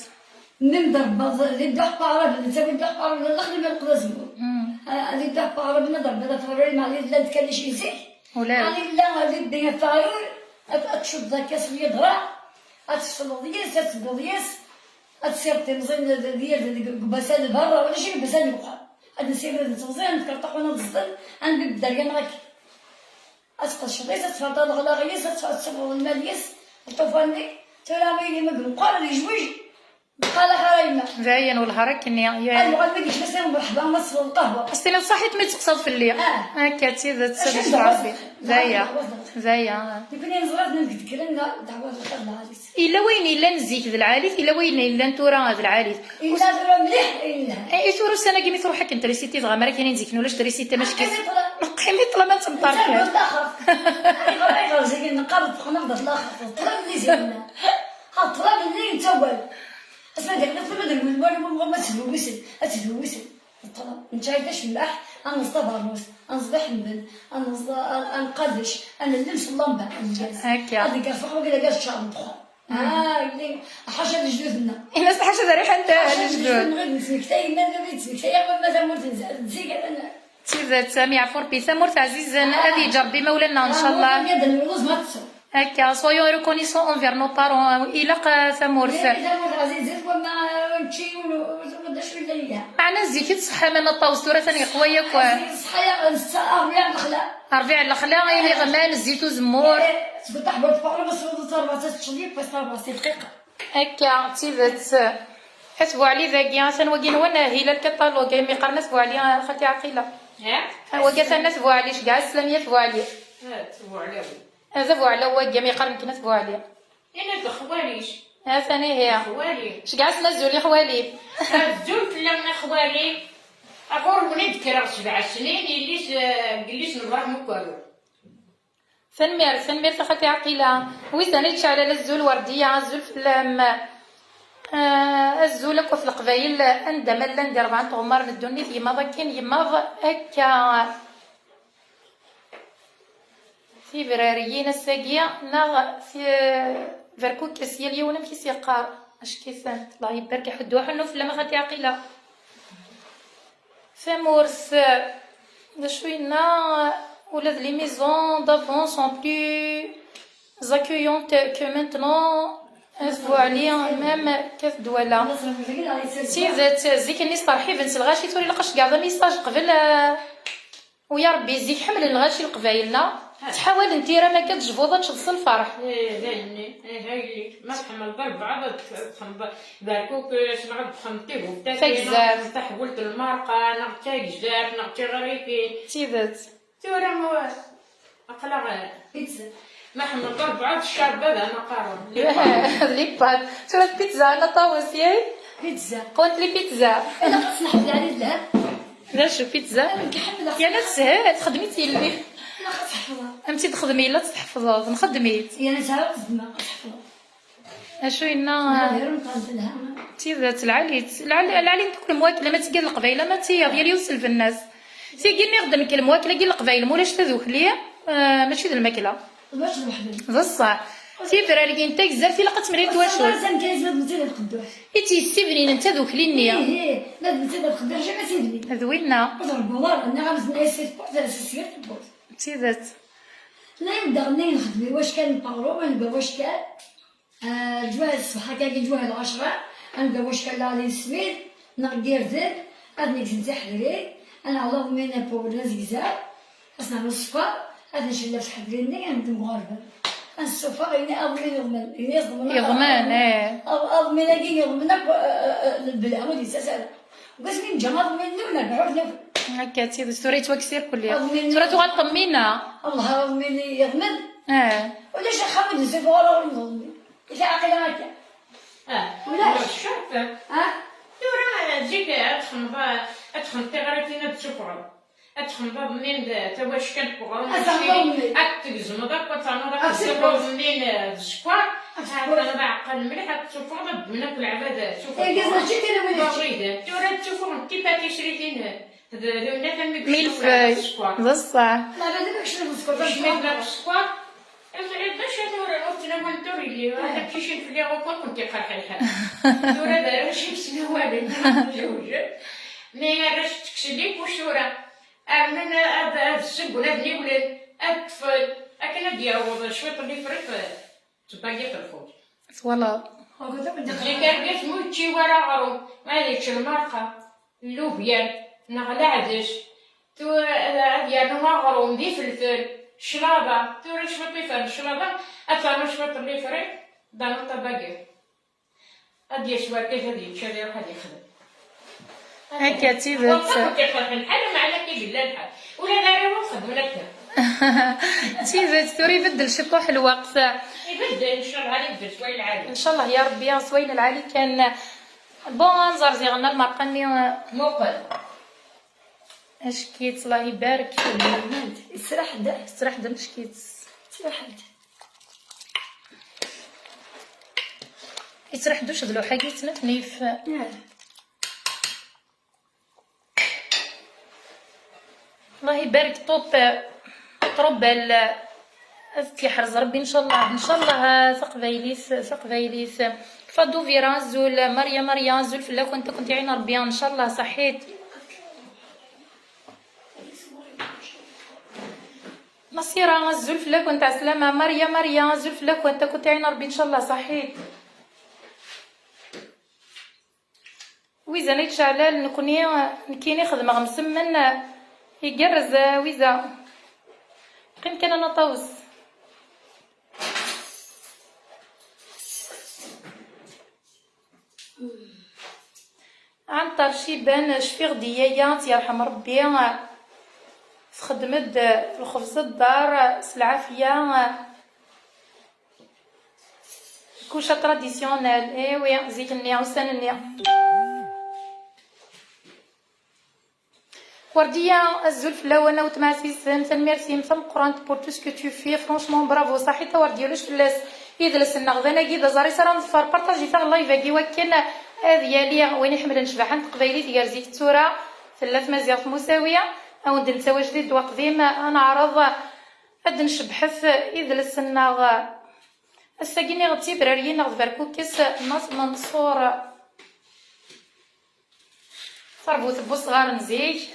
Mi d-rebbaḍ di dduḥ n waɛraben, netta di dduḥ n waɛraben, llaxer imi leqḍ azemmur. Mm. Ah, di dduḥ n waɛraben ad rebbiḍ afrari, meɛna llant kan ici zik. Ula. Meɛna yella di dduḥ n waɛraben, ad, ad tcuddeḍ akka s lyeḍra, ad tfesleḍ yes, ad tedduḍ yes. Ad tessiɣ timẓin d, d, d, deg, deg ubasal berra, ulac i ubasal deg uxxam. Ad nessired d timẓin, ad nefk rṭaḥ ad ẓden, ad nbib dderya neɣ akka. Ad tqedceḍ yes, ad tferṭaḍ leɣlaɣ yes, ad tf-, ad tṣebɣeḍ lmal yes, lṭufan-nni, tura ma yili ma yemqer ad yejwej, bqala ḥara yemma. D ayen welhar akkenni, ya. Ad yuɣal ma yekcem ad s-tiniḍ mreḥba, ma tesweḍ lqahwa. Ad s-tiniḍ ṣaḥit mi d-teqsaḍ fell-i. Ah. Akka d tidet, ad icceɛ Rebbi. D aya. D aya. Nekkni neẓra-t nekk d kra n ddeɛwa d lxir d lɛali. Yella wayen yellan zik d lɛali-t, yella wayen yellan tura d lɛali-t. Yella tura mliḥ, yella. Eh, i tura ussan-agi mi truḥ akken trisiti, dɣa mi ara k-inin zik ulac trisiti, ma ckit. Neqqim i ṭṭlam. Neqqim i ṭṭlam ad temṭar kan. Nettaggad laxert. Ayɣer, ayɣer zik neqqar ṭṭfeɣ-aɣ-d laxert? Ṭṭlam di zik-nneɣ. Ha, ṭṭlam-nni nettaggad. Asma d-iɣli ṭṭlam ad rwin, wali wumɣur ma tedwisen, ad tedwisen. Ṭṭlam. Nettɛid acemmaḥ, ad neẓ tabernust, ad neẓ iḥemben, ad neẓ, ad, ad nqadec, ad nellem s llamba, lgaz. Akka. Ad ngerfex wagi d agaz ččar n ddexxan. Ah, yelli, ḥaca lejdud-nneɣ. Ini-as ḥaca d rriḥa n lejdud. Ḥaca lejdud-nneɣ i d-nesmektay, ma d-nesmektay, akken ma tamurt n zik, ad n- D tidet, am yeɛfu Rebbi tamurt ɛzizen, ad yeǧǧ Rebbi imawlan-nneɣ, ncallah. Ad d-nluẓ ma tettru. Akka, soyons reconnaissants envers nos parents, ilaq, ah, tamurt. Ilaq tamurt ɛzizet, wama ur nečči, ur, ur, ur, d acu yella yella. Meɛna zik i tṣeḥḥam a Nna Ṭawes, tura atan yeqwa yakk. Zik ṣṣeḥḥa-yaɣ, netta ṛbiɛ lexla. Ṛbiɛ lexla, iniɣman, zzit uzemmur. Eh, tfettaḥ bab faɣlu, bas ur tettṛebas, ad teččeḍ yekk, bas tettṛebas dqiqa. Akka, d tidet. At Buɛli dagi, atan wagi nwen, ah, yella lkaṭalug, mi qqaren At Buɛli, ah, xalti Ɛaqila. Eh? Ah, wagi atan At Buɛli, ceggeɛ sslam i At Buɛli. Eh, At Buɛli. Ah, d Abuɛla wagi, mi qqaren nekkni At Buɛli. Ini-d xwali-k. Atan ihi. Xwali. Cegɛasen azul i xwali. Azul fell-am a xwali. Ɣur-wen i d-kkreɣ sebɛa snin, yelli-s, eh, yelli-s n Ibrahim Ukwaru. Tanemmirt, tanemmirt a xalti Ɛaqila. Wizan i d-tceɛlal azul Werdiya, azul fell-am. Eh, azul akk ɣef Leqbayel, anda ma llan di rebɛa n tɣemmar n ddunit, yemmaḍ akken, yemmaḍ akka. Tibrariyin ass-agi, neɣ ti-, berkukes, yal yiwen amek i s-yeqqar, ackit-, Allah ibarek, iḥuddu aḥunnu fell-am a xalti Ɛaqila. Tamurt, d acu yenna, ula d les maisons d'avant sont plus accueillantes que maintenant, At Buɛli, même Kat Dwala. D tidet, zik-nni steṛḥiben s lɣaci, tura ilaq ad ceggɛeḍ amisaj qbel, eh, u ya Ṛebbi, zik ḥemmlen lɣaci n Leqbayel, neɣ? Ttḥawalen tira, ma akka tejbuḍ ad teččeḍ s lferḥ. Eh, d ayenni. Eh, a yelli. Ma tḥemmleḍ albeɛḍ, ad txedmeḍ berkukes, neɣ ad txedmeḍ tiguft, tagzart, neɣ taḥbult n lmerqa, neɣ d tagzart, neɣ d tiɣrifin. D tidet. Tura, aql-aɣ, pizza. Ma ḥemmleḍ albeɛḍ, ccarba d anaqaru. D les pâtes. Tura d pizza, ana ṭawes, yay? Pizza. Qwant les pizza. Ilaq ad tt-neḥbes ɛli d lhem. D acu, pizza? Nekk ḥemmleɣ. Yerna teshel, txeddem-itt yelli. Ilaq ad tḥefḍeḍ. Am tt-id-xedm yella, ad tt-tḥefḍeḍ, nxeddem-itt. Yerna tesɛa xedma, ad tḥefḍeḍ. Acu yenna? Nadiru nqal telha. D tidet, lɛali, lɛali, lɛali n tkul lmwakla, ma tigad Leqbayel, ma tiyaḍ, yal yiwet s lbenna-s. Tigi nniɣ-d nekk, lmwakla-agi n Leqbayel, ma ulac tadukli, eh, mačči d lmakla. Mačči d weḥd-m. D ṣṣeḥ. Tibrariyin n tagzart ilaq ad temlil twacult. Ass-a, kan yezmer d netta d lqedduḥ. I tt-yessibninen tadukli-nni. Ih, ih, ma d netta d lqedduḥ, jamais sibnin. D winna. Ur tṛebbuḍ ara, nniɣ-am zna yessir tewwurt, d sisir tewwurt. D tidet. Nnan daɣen ayen nxeddem i wackal n paɣrum, ad nebba wackal. Ah, lǧuhad ṣṣbeḥ akka, lǧuhad lɛecṛa, ad nebda wackal la les semaines, neɣ n yirden, ad negzem tiḥedrin, ad neɛleḍ min pour d azegzaw, ad s-nernu sskeṛ, ad ncellef tiḥedrin-nni, ad nedem ɣer lbal. Ad nessufeɣ, ini aḍmin yeḍmen, ini yeḍmen. Yeḍmen, eh. Aḍ-, aḍmin-agi yeḍmen akk, eh, eh, eh, lebla, ur d-yettas ara. Deg wasmi neǧǧa aḍmin-nni ur nerbeḥ ur t-nawi. Akka d tidet, tura yettwakkes irkelli. Aḍmin-nni. Tura tuɣal ṭemmina. Allah, aḍmin-nni yeḍmen. Eh. Ulac axxam ur d-nessufeɣ ara ur neḍmen. Illa aql-aɣ akka. Ah, ulac. Ulac ccerf. Ah? Tura, eh, zik ad txedmeḍ, ad txedmeḍ tiɣritin ad d-tessufɣeḍ. Ad txedmeḍ aḍmin d tawackant n uɣrum. Ad txedmeḍ aḍmin. Ad tegzmeḍ akk, ad ternuḍ akk. Ad tessufɣeḍ aḍmin, eh, d sskeṛ. Ad tessufɣeḍ. Ad ternuḍ aɛeqqal mliḥ, ad tessufɣeḍ, ad ddmen akk lɛebad, ad tessufɣeḍ. Ihi mačči kan win d aciken. Tura ad ttuffuɣent tipatisritin, eh, d, d winna kan mi yecna sskeṛ. Mille feuilles. D ṣṣeḥ. Lɛebad akk yecna sskeṛ. Yecna sskeṛ. Ihi, d acu tura ur ttnawant ur yelli, ad aqcic-in fell-i akk ad kent-iqerḥ lḥal. Tura d arrac i yettnawalen, zewǧen. Mi arrac ttekksen-ik, wacu tura? Armen ad, ad sseggun, ad niwlen, ad ṭṭfen, akken ad d-yaweḍ cwiṭ n lifriq, eh, d tbagiṭ n lxubz. Twalaḍ. Zik argaz ur yečči wara aɣrum, ma ad yečč lmerqa, llubyan, neɣ leɛdes, tu-, ad yernu aɣrum d ifelfel, cclaḍa, tura cwiṭ ifan cclaḍa, ad ternu cwiṭ n lifriq, d aneṭ abagiṭ. Ad d-yas wargaz ad yečč, ad iruḥ ad yexdem. Akka d tidet. Waṭṭaf ur k-iqerḥen ḥal, meɛna akka i yella lḥal. Ula d arraw-iw xedmen akka. D tidet, tura ibeddel ciṭuḥ lweqt. Ibeddel, ncallah ad ibeddel s wayen lɛali. Ncallah ya Rebbi, s wayen lɛali kan. Bon, ad nẓer ziɣen lmerqa-nni. Muqel. Ackit, Allah ibarek. Yesraḥ-d. Yesraḥ-d ameckit. Yesraḥ-d. Yettraḥ-d ucedluḥ-agi yettnefnif. Ih. Allah ibarek, ṭup, ṭrubal, ad t-yeḥrez Rebbi, ncallah, ncallah, taqbaylit, taqbaylit. Faduvira, azul, Maria, Maria, azul fell-akent, ad kent-iɛin Rebbi, ncallah, ṣaḥit. Nasira, azul fell-akent, ɛeslama. Maria, Maria, azul fell-akent, ad kent-iɛin Rebbi, ncallah, ṣaḥit. Wiza n At Ceɛlal, nekni, nekkini xedmeɣ msemmen, igerrez, wiza. Qqim kan a Naṭawes. Ɛenṭer Ciban, cfiɣ-d i yaya, ad tt-yerḥem Rebbi, txeddem-d lxebz n ddeṛ s lɛafya. Kuca traditionnel, eh oui, zik-nni, ussan-nni. Werdiya, azul fell-awen, a weltma ɛzizen, tanemmirt-im tameqqrant pour tout ce que tu fais, franchement, bravo, saḥit a Werdiya, ulac fell-as. Idles-nneɣ d anagi, d aẓar-is ara neḍfer, partajit-aɣ live-agi wakken ad yali win iḥemmlen ccbaḥa n teqbaylit gar zik d tura, tella tmaziɣt musawi, a wen-d-nettawi ajdid d waqdim, ad neɛreḍ ad d-ncebbḥet idles-nneɣ. Ass-agi nniɣ d tibraryin neɣ d berkukes n Mass Manṣur. Tarbut n wesɣar n zik.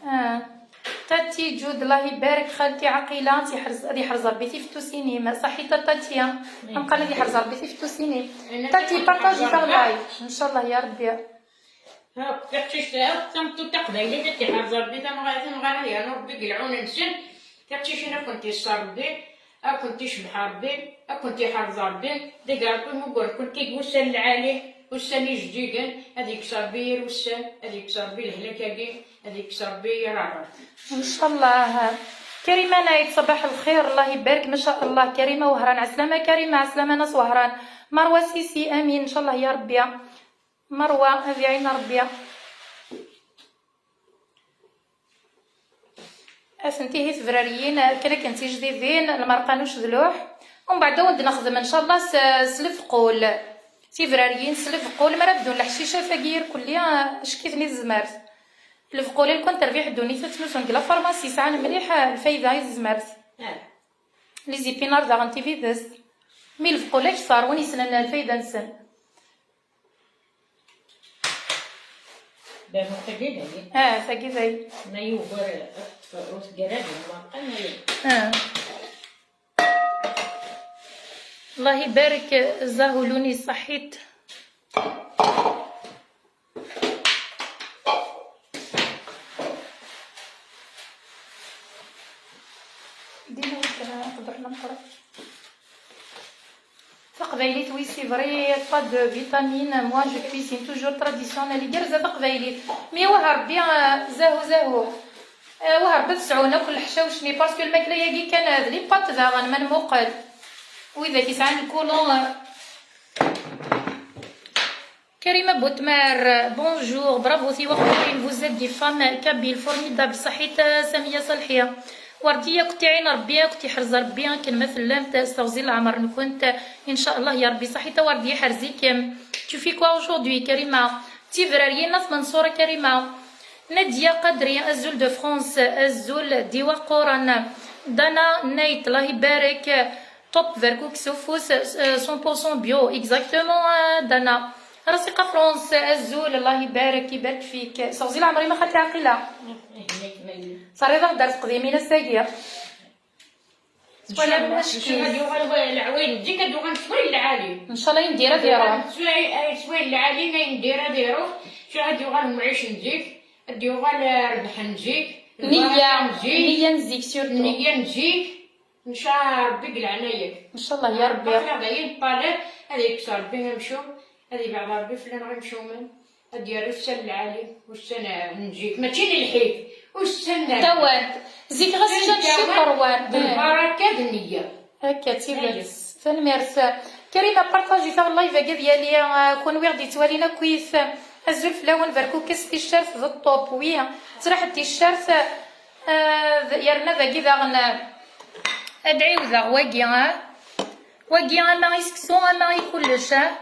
Ah. Tati Jud, Allah ibarek, xalti Aqila, ad yeḥrez, ad yeḥrez Rebbi tifettusin-im. Saḥit a Tati, am qal ad yeḥrez Rebbi tifettusin-im. Tati, partaji-t aɣ live, ncallah ya Rebbi. Akk tiqcict, akk tameṭṭut taqbaylit ad tt-iḥrez Rebbi, tamɣa-, tamɣara ad yernu Rebbi deg lɛun-nsen. Tiqcicin ad kent-iṣṣer Rebbi, ad kent-icebbeḥ Rebbi, ad kent-iḥrez Rebbi, d agerṭu imuggren-kent deg wussan lɛali, ussan ijdiden, ad yekkes Rebbi yir ussan, ad yekkes Rebbi lehlak-agi, ad yekkes Rebbi yir ṛṛeḥ. Ncallah. Karima Naït, صباح الخير، الله يبارك، ما شاء الله. Karima Wehran, ɛeslama Karima, ɛeslama Nas Wehran. Marwa Sisi, amin, ncallah ya Rebbi. Marwa, ad iɛin Rebbi. Atenti hi tebrariyin, akken akken d tijdidin, lmerqa n ucedluḥ. Umbeɛd ad wen-d-nexdem, ncallah, s, s lefqul. Tibrariyin s lefqul, mi ara bdun leḥcicat-agi irkelli, ackiten i tezmert. Lefqul, lkan terbiḥ ddunit ad ttnusun deg la pharmacie, sɛan mliḥ lfayda i tezmert. Ah. Les épinards daɣen tibides. Mi lefqul akteṛ, win yessnen lfayda-nsen. Bermud tagi d ayi. Ah, tagi d ayi. Ma yugar, ur tgerrad lmerqa, ma yugar. Ah. الله يبارك زاهو لوني، صحيت. ديما هكا نقدر نقرا. Taqbaylit, oui, c'est vrai, pas de vitamine. Moi, je cuisine toujours traditionnel. Igerrez a taqbaylit. Mi wah Rebbi, ah, zahut, zahut. Ah, wah Rebbi ad sɛun akk leḥcawec-nni, parce que lmakla-yagi kan, ah, d les pâtes daɣen, ma nmuqel. Widak yesɛan le côlon, ah. Karima Boutmer, bonjour, bravo, tiwaqtin, vous êtes des femmes kabyles formidables, صحيت, ah, Samia Salhi. Werdiya, ad kent-iɛin Rebbi, ad kent-iḥrez Rebbi, akken ma tellamt s teɣzi n leɛmer-nkent, إن شاء الله يا ربي. صحيت a Werdiya, iḥrez-ikem. Tu fais quoi aujourd'hui, Karima? Tibrariyin n At Manṣur a Karima. Nadia Qadri, azul de France, azul d iwaquren. Dana Nate, الله يبارك. Top berkuk s ufus, euh, cent pour cent bio, exactement, euh, Dana. Rasiqa France, azul, Allah ibarek, ibarek fik. Seɣzi leɛmer-im a xalti Ɛaqila. Terriḍ-aɣ-d ar teqdimin ass-agi. Twala ncallah ad yuɣal wa-, leɛwayed n zik ad uɣalen s wayen lɛali. Ncallah yendir ad iruḥ. S way-, ay, s wayen lɛali, ma yendir ad iruḥ, ncallah ad yuɣal umɛic n zik, ad yuɣal, eh, rrbeḥ n zik, nniya, lbaraka n zik, nniya n zik surtout. Nniya n zik. Ncallah Rebbi deg leɛnaya-k. Ncallah ya Rebbi. Aql-aɣ dayen ṭṭalab, ad yekkes Rebbi amcum, ad yebɛed Rebbi fell-aneɣ imcumen, ad d-yerr ussan lɛali, ussan n zik, mačči n lḥif, ussan n tawant. Zik ɣas ččan ccikar wan. D lbaraka d nniya. Akka d tidet. Tanemmirt. Karima, partajit-aɣ live-agi ad yali, ah, kunwi ɣ-d-yettwalin akkit. Azul fell-awen, berkukes, ticcert d ṭṭup. Wi, ttraḥ d ticcert, ah, d-, yerna dagi daɣen, ah, ad ɛiwdeɣ wagi, ah. Wagi ama i seksu, ama i kullec, ah.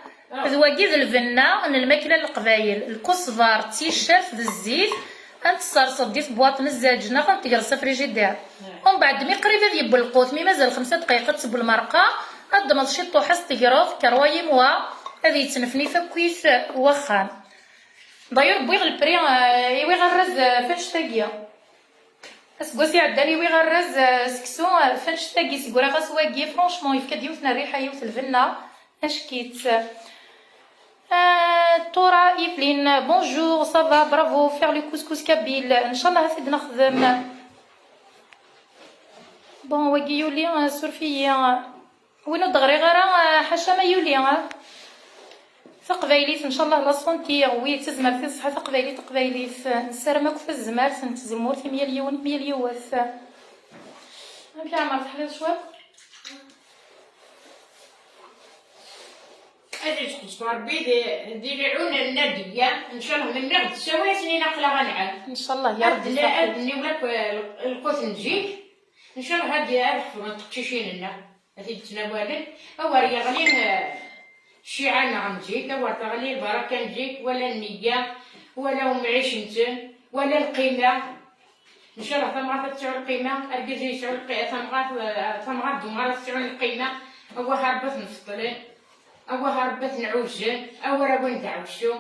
D wagi d lbenna n lmakla n Leqbayel. Lkusbar, d ticcert, d zzit, ad n-tesserseḍ di tebwaṭ n zzaj neɣ ad n-tegreḍ s afrijidir. Umbeɛd, mi qrib ad yeww lqut, mi mazal xemsa dqayeq ad teww lmerqa, ad d-temmleḍ ciṭuḥ, ad s-tegreḍ, croyez-moi, ad yettnefnif akkit waxxam. D'ailleurs, wwiɣ le prix, euh, iwiɣ arraz, euh, f annect-agi. Aseggas iɛeddan iwiɣ arraz, euh, seksu, euh, f annect-agi, seg wraɣ-as wagi, franchement, yefka-d yiwet n rriḥa, yiwet lbenna, ack-itt. Euh, Tora Yvelin, bonjour, ça va, bravo, faire le couscous kabyle. Ncallah ad t-id-nexdem. Bon, wagi yuli, euh, suref-iyi. Win ur d-ɣriɣ ara, euh, ḥaca ma yuli, euh. Taqbaylit, ncallah la santé, wi d tazmert i ṣṣeḥḥa, taqbaylit, taqbaylit. Nessaram akk tazmert n tzemmurt i myal yiwen, i myal yiwet. Amek ɛmer teḥliḍ cwiṭ? Ad yesqeṣ Ṛebbi di, di lɛuna n Nadiya, ncallah mennaɣ-d ssawal ayen aql-aɣ anɛam. Ncallah ya Ṛebbi. Ad niwel akk lqut n zik, ncallah ad, ad ḥefḍen teqcicin-nneɣ, ad t-id-ttnawalen, awer yeɣli, eh, cciɛa-nneɣ n zik, awer teɣli lbaraka n zik, wala nniya, wala umɛic-nsen, wala lqima. Ncallah tamɣart ad tesɛu lqima, argaz yesɛu lqi-, tamɣart, eh, tamɣart d umɣar ad tesɛu lqima, awah a Ṛebbi ad ten-nfeṭṭlen, awah a Ṛebbi ad ten-ɛuzzen, awer awin deɛwessu,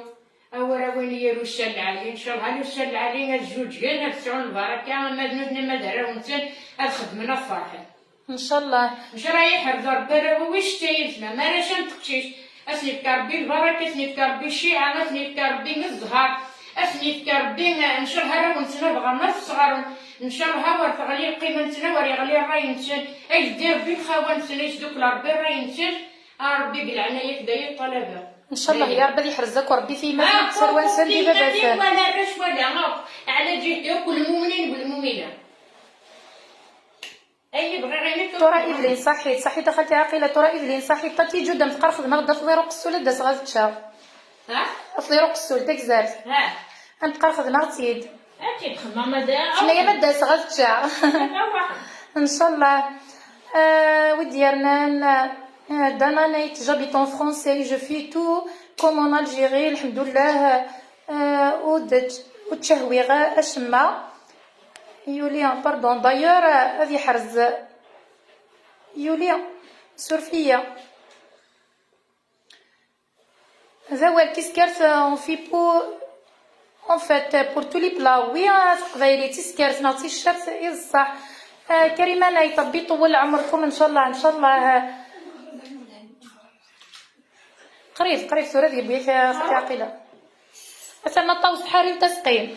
awer awin yir ussan lɛali, ncallah a ussan lɛali ad zzuǧgen, ad sɛun lbaraka, ama d nutni ama d arraw-nsen, ad xedmen ad ferḥen. Ncallah. Ncallah iḥrez Ṛebbi arraw-iw i ccetta yid-sen, ama arrac am teqcict. Ad sen-yefk Ṛebbi lbaraka, ad sen-yefk Ṛebbi cciɛa, ad sen-yefk Ṛebbi zzher, ad sen-yefk Ṛebbi, eh, ncallah arraw-nsen ad ɣren ad sɣaren, ncallah awer teɣli lqima-nsen, awer yeɣli ṛṛay-nsen, ad yezdi Ṛebbi lxawa-nsen, ad yesdukkel Ṛebbi ṛṛay-nsen, a Ṛebbi deg leɛnaya-k d aya i ṭṭalabeɣ. Ncallah ya Ṛebbi ad yeḥrez akk Ṛebbi tiyemmatin, ah, ttserwan send i baba-tsen. Wala arrac wala akk, ɛla ǧihdi akk lmumnin d lmumina. Ayen bɣiɣ ini tura Evelyn, ṣaḥit, ṣaḥit a xalti Ɛaqila, tura Evelyn, ṣaḥit, tati Ǧuda, am teqqar xedmeɣ-d afḍir uqessul ad d-aseɣ ad ččeɣ. Ha? Afḍir uqessul, tagzart. Ha? Am teqqar xedmeɣ-tt-id. Akken txemmam ad. Tenna-yam ad d-aseɣ ad ččeɣ. Ncallah. Euh, wi d-yernan, euh, Dana Nate, j'habite en France et je fais tout comme en Algérie, lḥemdullah, euh, ur d-, ur ttcehwiɣ acemma. Yuli, pardon, d'ailleurs, ad yeḥrez. Yuli, suref-iyi. D awal tiskert, on fait pour, en fait, pour tous les plats. Oui, ah, s teqbaylit, tiskert neɣ ticcert, i d ṣṣeḥ. Ah, Karima Nayt, Ṛebbi iṭewwel ɛemṛekum, ncallah, ncallah. Qrib, qrib tura ad yewwi-k, ah, xaṭi Ɛaqila. Atan aṭṭawes ḥarin tasqim.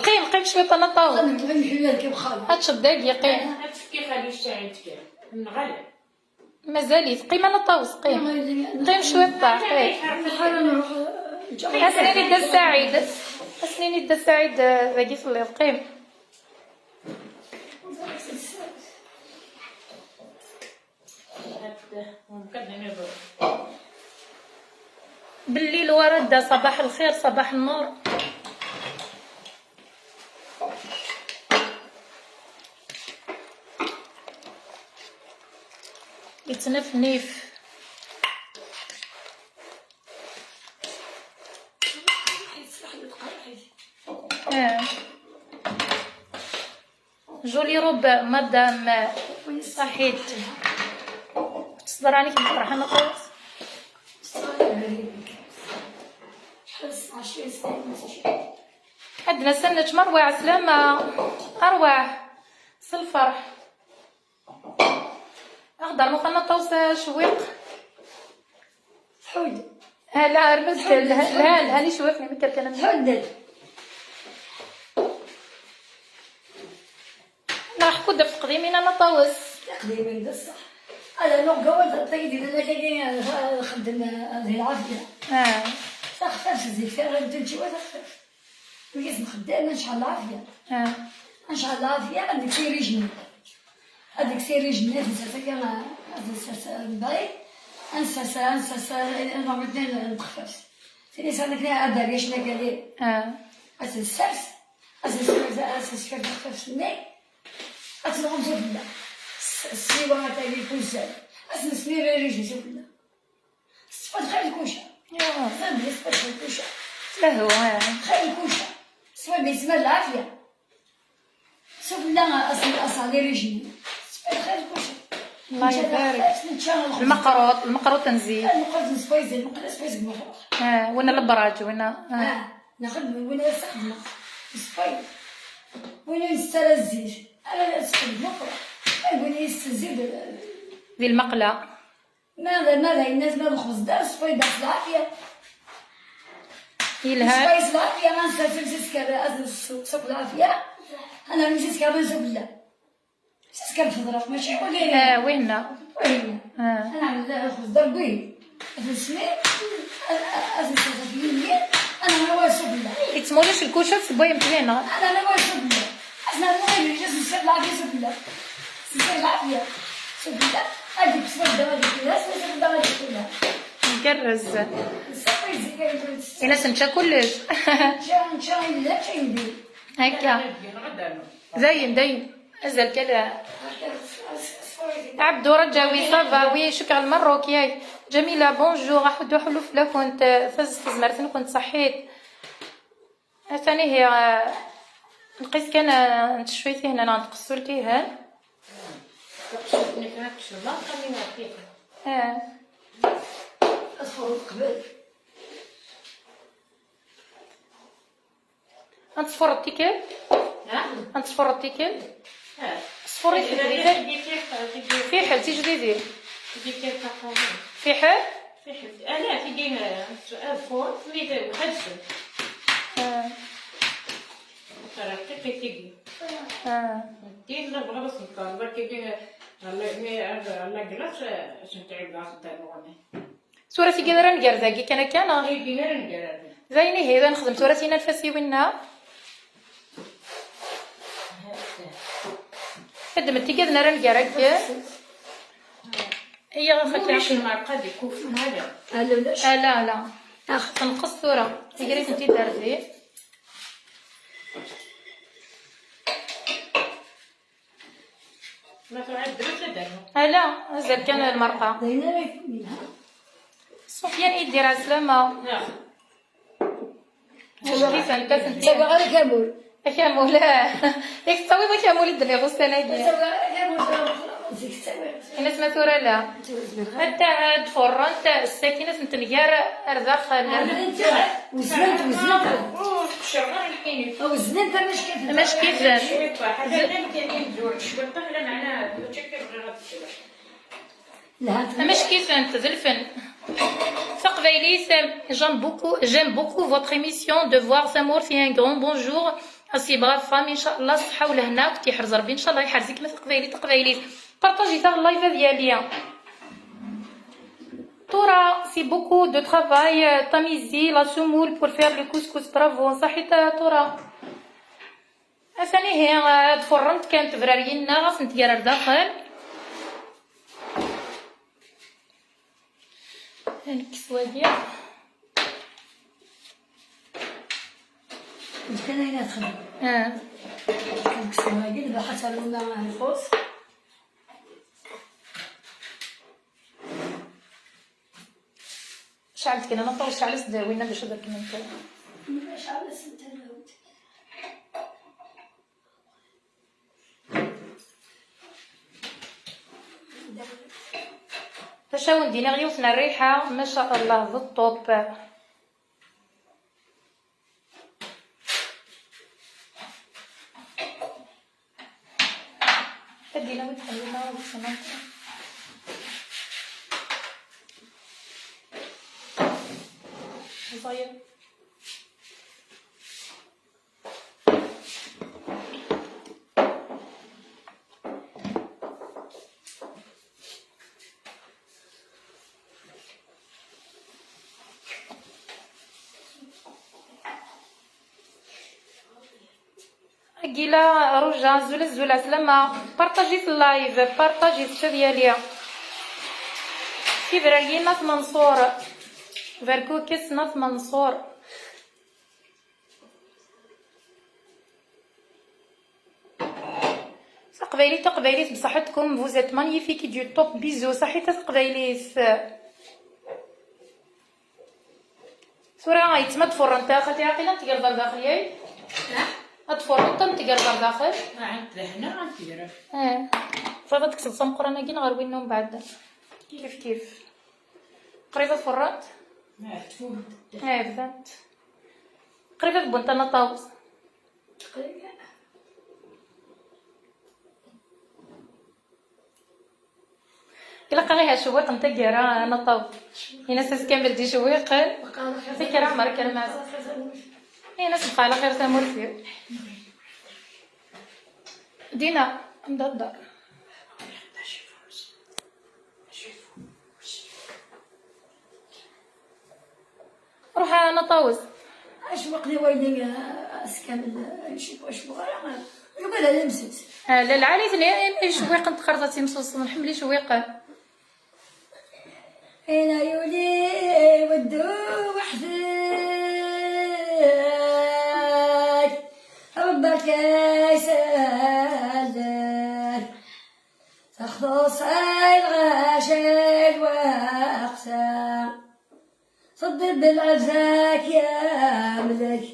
Qim, qim cwiṭ a Naṭawes. Ad teččeḍ dagi, qim. Ad tefki Xali Saɛid kan. Nɣelb. Mazal-it, qim a Naṭawes, qim. Qim cwiṭ, qim. Ad s-nini Dda Saɛid. Ad s-nini Dda Saɛid, eh, dagi telliḍ, qim. بالليل ورد، صباح الخير، صباح النور. يتنفنف. آه. Jolie robe, madame. صحيت. تصدر عليك الفرحة، ما قلت. عندنا سنة مروع سلامة. أرواح. سلفر. أخضر مثلا طوس شويق. حود. ها، لا، رمزت. لا، لا، لا، هاني شويق، ما كان كلام. حدد. نروح كود في القديمين، أنا طاوس. القديمين بصح. هذا نوع قوة، طيب، إذا كان خدم هذه العافية. آه. تخفف زيك، فعلا تمشي وتخفف. ويسم خدام، إن شاء الله عافية. آه. إن شاء الله عافية، عندك سيري جنين. هذيك سيري جنات نسرسها كما نسرسها من بعيد. نسرسها، نسرسها، نعمل اثنين مخفف. تاني صار لك لها أبا، ليش ما قال لي؟ آه. أسس السرس، أسس السرس، أسس السرس مخفف سني. أسس الغمزة بالله. الس-، السيوة تاعي كل سنة. أسس سني ريجي سبلا. صفات خير الكوشة. يا. صافي، صفات خير الكوشة. لا هو، آه. خير الكوشة. صفات بسم الله العافية. شوف، لا، أصل، أصل على رجلي. صفات خير الكوشة. الله يبارك. المقروط، المقروط نزيد. المقروط نسبايزي، المقروط سبايزي مفروخ. آه، وين البراج، وين، آه. آه، ناخذ من وين يستخدمه. سبايز. وين يسترى الزيت. أنا لا أسكت مفروخ. وين يستزيد. ذي المقلة. ماذا، ماذا الناس ما الخبز دار سبايس العافية. يلها. سبايس العافية، أنا نسى سمسس كذا، أزل سوق، سوق العافية. أنا نسيت كذا نسوق لا. سمسس كان في ظروف، ماشي ولا لا. آه، وين؟ وين؟ آه. أنا على الخبز دار قوي. أزل سمير، أزل سوق في الليل، أنا ما واسوق لا. يتسموليش الكوشة، سبايا مزيانة. أنا ما واسوق لا. Ngerrez. Ini-as nečča kullec. Akka. Dayen, dayen. Azal kan. Abdou Rajawi, ça va? Oui, cukkeɣ Lmerruk, yak. Jamila, bonjour. Aḥuddu ḥullu fell-akent. Tazet tezmert-nkent, ṣaḥit. Atan ihi, eh, nqis kan, eh, n tecwit ihnan neɣ n tqessult ihan. Taqessult-nni kan ad tecceḍ, am iwaṭifen. Eh. Ad tfurreḍ qbel. Ad tfurreḍ tikkal? Ha? Ad tfurreḍ tikkal? Ha. Sfurrit tikkal. Fiḥel, tijdidin. Fiḥel? Fiḥel. Ala, tigi, eh, ad ffɣent, mi d-, ad ffɣent. Ah. Rqiqit tigi. Ah. Din, la bɣiɣ ad as-neffer, la tigi, eh, la, mi, eh, la glace, eh, ad sent-ɛiwdeɣ ad sent-rnuɣ aman. Tura tigi ara nger dagi kan akka, neɣ? Tigi ara nger dagi. D ayen ihi, ad nexdem tura tinanfasiwin-nneɣ. Ad d-mentigaden ara nger akken. Iyya, axaṭer. Ulac lmerqa di kufen, ala. Ala, ulac. Ala, ala. Ax, tenqes tura. Tger-itent-id ar din. Ma tuɛad drus ad d-rnuɣ. Ala, azal kan lmerqa. D ayen ara yelhan. Sufyan Idir, ɛeslama. Neɣ. Acu-tent, atenti? Ttawiɣ ara akamul. Akamul, ah. Yak tettawiḍ akamul i d-nniɣ ussan-agi. Ttawiɣ ara akamul, zik ttawiɣ. Ini-as ma tura la. Ttawiɣ, zmireɣ. Hatta ad furrent, sakkin ad tent-nger ar daxel. Weznent, weznent. Ur tqeccreɣ ara lḥini. Weznent amack-iten. Amack-iten. Cwiṭ, ḥaca kan kan yemzur, cwiṭ, lameɛna mačči akka bɣiɣ ad d-kkreɣ. Amack-itent, d lfen. Taqbaylit, j'aime beaucoup, j'aime beaucoup votre émission, de voir Tamurt, et un grand bonjour à ces braves femmes, inchallah, ṣṣeḥḥa u lehna, akk t-yeḥrez Rebbi, inchallah, yeḥrez-ikem a taqbaylit, taqbaylit. Partaget-aɣ live ad yali. Tura, c'est beaucoup de travail, euh, tamizi, la semoule pour faire le couscous, bravo, ṣaḥit a Tura. Atan ihi, ad furrent kan tebraryin-nneɣ, ad tent-ger ar daxel. Ad nekkes wagi. D kan ayen ad xedmeɣ. Ah. Ad nekkes wagi, lbaqa terwel ma nxuṣ. Cɛel-d kan, a Maṭṭa, cɛel-as-d winna bac ad rekmen kan. Cɛel-as-d. D acu awen-d-iniɣ, yiwet n rriḥa, ma sha Allah, d ṭṭup. Ad d-yini wi tḥemmlem ara ɣef ssmanta. Ẓayer. Agila Rouge, azul, azul, ɛeslama. Partaget live, partaget s ad yali. Tibraryin n At Manṣur. Berkukes n At Manṣur. Taqbaylit, taqbaylit, bṣaḥetkum, vous êtes magnifique et du top, bisous, ṣaḥit a taqbaylit. Tura yettma ad furrent, a xalti Ɛaqila, ad tegreḍ ar daxel, yay? Ad furrent, ad tegreḍ ar daxel. Ah, d lehna, ad tegreḍ. Eh. Tebɣiḍ ad tekkseḍ s ameqqran-agi neɣ ar win n umbeɛd? Kif kif. Qrib ad furrent? Ah, tfurrent. Eh, bdant. Qrib ad wwent anaṭawes. Ilaq ad iha cewwiq n taggara, a Naṭaw. Ini-as ass kamel d icewwiqen. Taggara Ɛmer Kermaz. Ini-as bqa ɛla xir tamurt-iw. Dina, amda ddar. Ruḥ a Naṭawes. Acwaq di wayli, ah, ass kamel, ah, acu, acu ara, ah, Ala lemsas. Ah, la lɛali tni icewwiqen tqerḍa timsuṣṣen, nḥemmel icewwiqen. Ina yuli weddu weḥd-k, Rebbi-k aysalak, texḍuṣ ay lɣaci lweqt-a. Ṣeddi belɛebd-ak yamlek,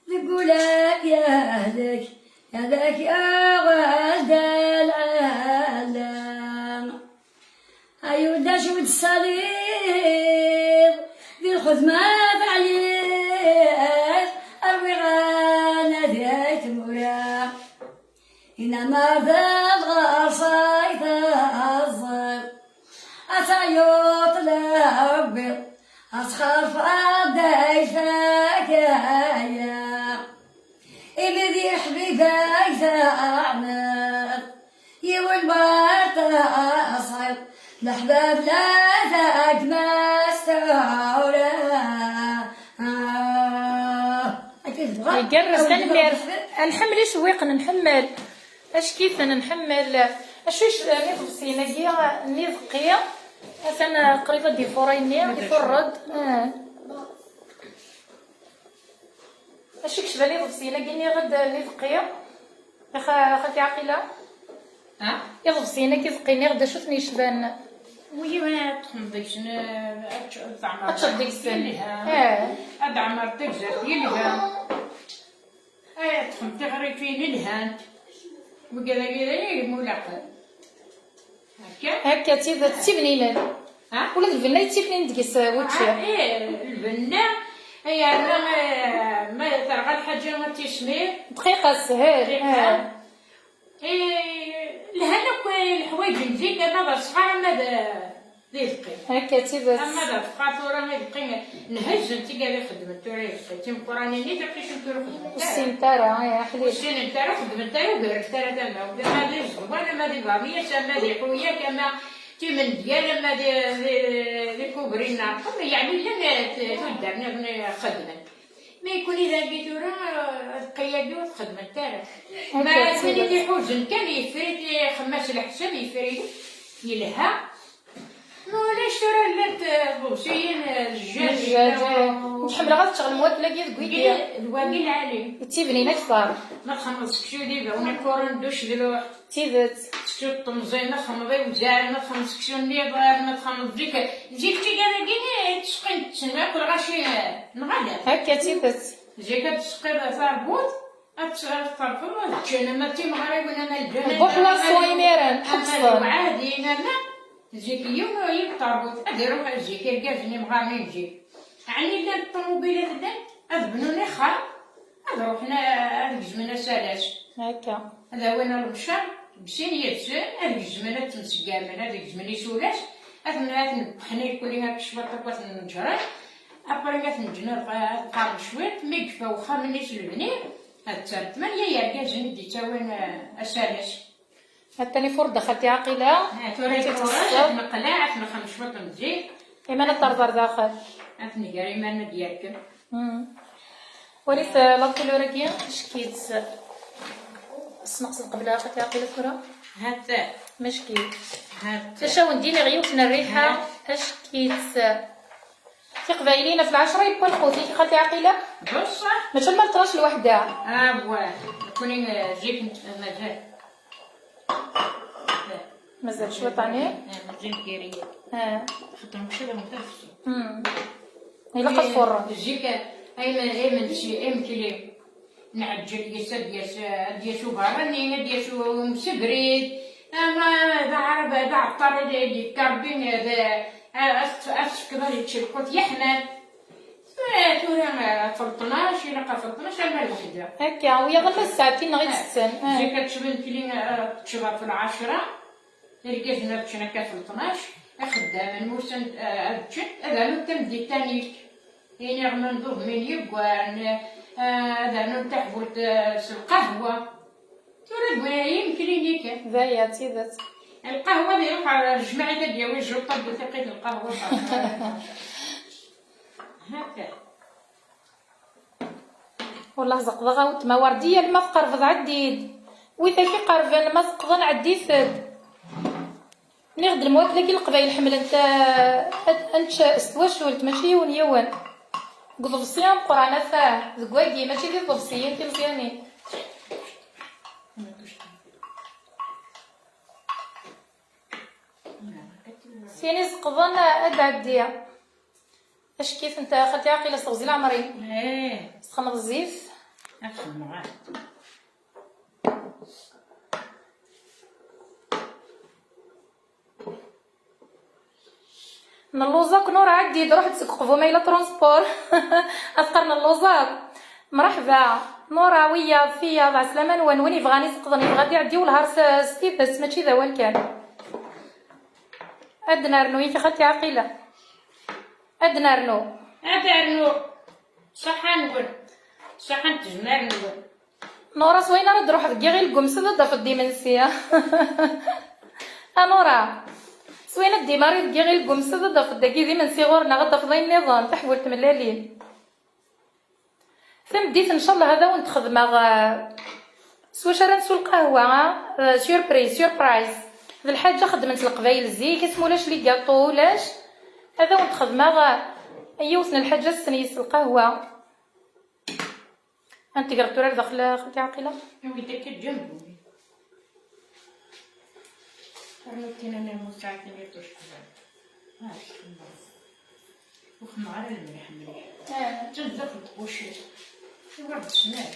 deg ul-ak yahlek, yahlek yaɣal d lɛala. Ay ulac wi d-tessaliḍ, di lxedma teɛyiḍ, rwiɣ anadi ay tmura. Inama d lɣerṣ ay teẓẓiḍ, ad tayeḍ Rebbi, ad txerfeḍ ay fak aya. Imi di leḥbib-ak teɛniḍ, yiwen war taṣiḍ, leḥbab la tagmas tura. Igerrez, tanemmirt. Nḥemmel icewwiqen, nḥemmel. Ackifen nḥemmel. Acu yecban iḍebsiyen-agi n ibeqqi? Atan, ah, qrib ad d-ifuṛ ayenni, ifuṛ-d. Ah. Acu yecban iḍebsiyen-agi niɣ-d n ibeqqi? Axa-, xati Ɛaqila? Ha? Iḍebsiyen-agi ibeqqi niɣ-d acu ten-yecban? Wigi ad ṭṭfen deg-sen, eh, ad teččeḍ deg-sen. Ad teččeḍ deg-sen. Yelha. Eh. Ad ɛmer tagzert yelha. Ay, ṭṭfent tiɣrifin lhant. Wigad-agi d ay mulaqen. Akka? Akka, d tidet, d tibninin. Ha? Ula d lbenna yettifnin deg-s, eh, wučči. Ah, eh, lbenna, ay, yerna, eh, ma terɣa lḥaǧa ad tismir. Dqiqa teshel. Dqiqa. Eh. Eh, lhan akk, eh, leḥwayeǧ n zik, ama d asɣar, ama d, d ibeqqi. Akka d tidet. Ama d afqar tura, ibeqqi nhezzen tigad ixeddmen tura ibeqqi. Timeqqranin-nni tiqcicin tura ur xeddment ara. Ur ssinent ara, eh, aḥlil. Ur ssinent ara, ur xeddment ara, ur gerrfent ara tama. Ama d iẓeḍwan, ama d ibernyas, ama d iḥuyak, ama d timendyal, ama d, d, d ikubrin n ṛṛqem, yeɛni llan, eh, t-, tuddar nniḍen i xeddmen. Ma ikun idagi tura, eh, lqi-agi ur t-xeddment ara. Akka, ma d win i t-iḥuzen kan, yeffer-it, ixemmem-as leḥsab, yeffer-it, yelha. Ma ulac tura llant, eh, ḍebsiyin, eh, lejjaj, lejjaj, eh. Nekk ḥemmleɣ ad ččeɣ lemwaddel-agi deg wigi. D wagi lɛali. D tibnin akter. Ma txedmeḍ seksu d ibawen iqquren d ucedluḥ. D tidet. Seksu d temẓin, ma txedmeḍ iwzan, ma txedmeḍ seksu n yiḍan, ma txedmeḍ zik. Zik tigad-agi i ttseqqin tetten akk lɣaci, eh, neɣ ala. Akka d tidet. Zik ad tseqqiḍ tarbut, ad tt-, ad terfeḍ, ad ččen, ama d timeɣriwin, ama d lǧenn, lbuḥlaṣu imiren, ama d ḥebsen. Lewɛadi, ama zik yiwen ur yebṭergut, ad iruḥ zik irgazen imɣaren n zik. Ɛni llan ṭṭumubilat llant, ad bnun ixxam, ad ruḥen a-, ad gezmen asalas. Akka. Ad awin lemcer, deg sin yid-sen, ad gezmen, ad ttemseggamen, ad gezmen isulas, ad ten-, ad ten-bbḥen irkelli akka cwiṭ akk ad ten-neǧren. Après ad ten-ǧǧen ad, ad qqaren cwiṭ, mi yekfa wexxam-nni s lebni, ad ttren tmanya yergazen i d-yettawin, eh, asalas. Atan ifurd a xalti Ɛaqila. Ha, tura ad ifurr, ad t-neqleɛ, ad t-nexdem cwiṭ n zzit. Iman ad terḍer daxel. Ad t-nger iman ad yerkem. Mm. Walit, eh, la couleur-agi, ack-itt. Sneqs lqebla a xalti Ɛaqila tura. Hat. Mack-itt. Hat. Tacawen d-iniɣ yiwet n rriḥa, hat, ack-itt. Tiqbayliyin ɣef lɛecṛa yewwa lqut, yak a xalti Ɛaqila? Bṣaḥ. Mačči alma tnac lwaḥda. Awah, nekkni, eh, zik n-, eh, mazal. Mazal cwiṭ ɛni? Eh, mazal diri. Ah. Xeddmeɣ kra n tafsut. Hmm. Ilaq ad fuṛen. Zik, eh, ay ma-, ay ma-, ay imekli. Nɛeǧǧel yes ad d-yas, ad d-yas uberrani, ad d-yas umsebrid, ama d aɛrab, d aɛeṭṭar, ad d-yefk Rebbi, d, ad, ad tefkeḍ ad yečč lqut yeḥman. Tura, tura, ɣef tnac, ilaq ɣef tnac ama lwaḥda. Akka, wiyaḍ ama d ssaɛtin neɣ i tetten. Ah. Zik ad teččeḍ imekli, ad teččeḍ ɣef lɛecṛa. Irgazen ad ččen akka ɣef tnac, ixeddamen musan, eh, ad ččen, ad rnun tameddit tanik. Iniɣman d uḍmin yeggaren, eh, ad rnun taḥbult, eh, s lqahwa. Tura d waya imekli-nni kan. D aya, d tidet. Lqahwa ad iruḥ ɣer jmaɛit ad d-yawi jjuṭ, ad d-tiqit lqahwa. Haka. Wellah zeqdeɣ a weltma Werdiya, alma tqerbeḍ ɛeddi-d. Wid ak iqerben ma teqḍen, ɛeddit-d. Nniɣ-d lemwakla-agi, Leqbayel ḥemmlen-t, eh, ad, ad nečč s twacult, mačči yiwen yiwen. Deg uḍebsi ameqqran, ata deg wagi, mačči d iḍebsiyen timeẓyanin. Sin iseqḍen ad d-ɛeddi. Acki-tent xalti Ɛaqila s teɣzi leɛmer-im. Eh. Tesxenḍ zzit. Ad xedmeɣ, ah. Nelluẓ akk, Nura, ɛeddi-d, ruḥ-d seg uqbu ma yella transport. Ad teqqar nelluẓ akk. Mreḥba. Nura, wiyaḍ, tiyaḍ, ɛeslama-nwen. Win yebɣan iseqḍen, yebɣa ad iɛeddi welhar s, s tidet, mačči d awal kan. Ad nernu, yak xalti Ɛaqila. Ad nernu. Ad nernu. Ṣaḥa-nwen. Ṣaḥa n tezmar-nwen. Nura, s wayen ara d-ruḥ deg yiɣil n umsed ad d-tafeḍ d imensi. A Nura, s wayen ad d-imari deg yiɣil n umsed ad d-tafeḍ dagi d imensi ɣur-neɣ, ad d-tafeḍ ayen nniḍen, taḥbult tmellalin. Tameddit, ncallah, ad awen-d-xedmeɣ, eh, s wacu ara nsu lqahwa, eh, surprise, surprise. D lḥaǧa xeddmen-tt Leqbayel zik, asmi ulac les gâteaux, ulac. Ad awen-d-xedmeɣ, eh, yiwet n lḥaǧa ssen yes lqahwa. Ad n-tegreḍ tura ar daxel, a xalti Ɛaqila? Awi-d akka ǧǧambu. Rnu tin-a n lmusaɛtin i tucḥiḍ. Ah, ur xedmeɣ ara lmelḥ mliḥ. Ah. Ǧǧan daxel tqucit. Iwweḍ ccmal.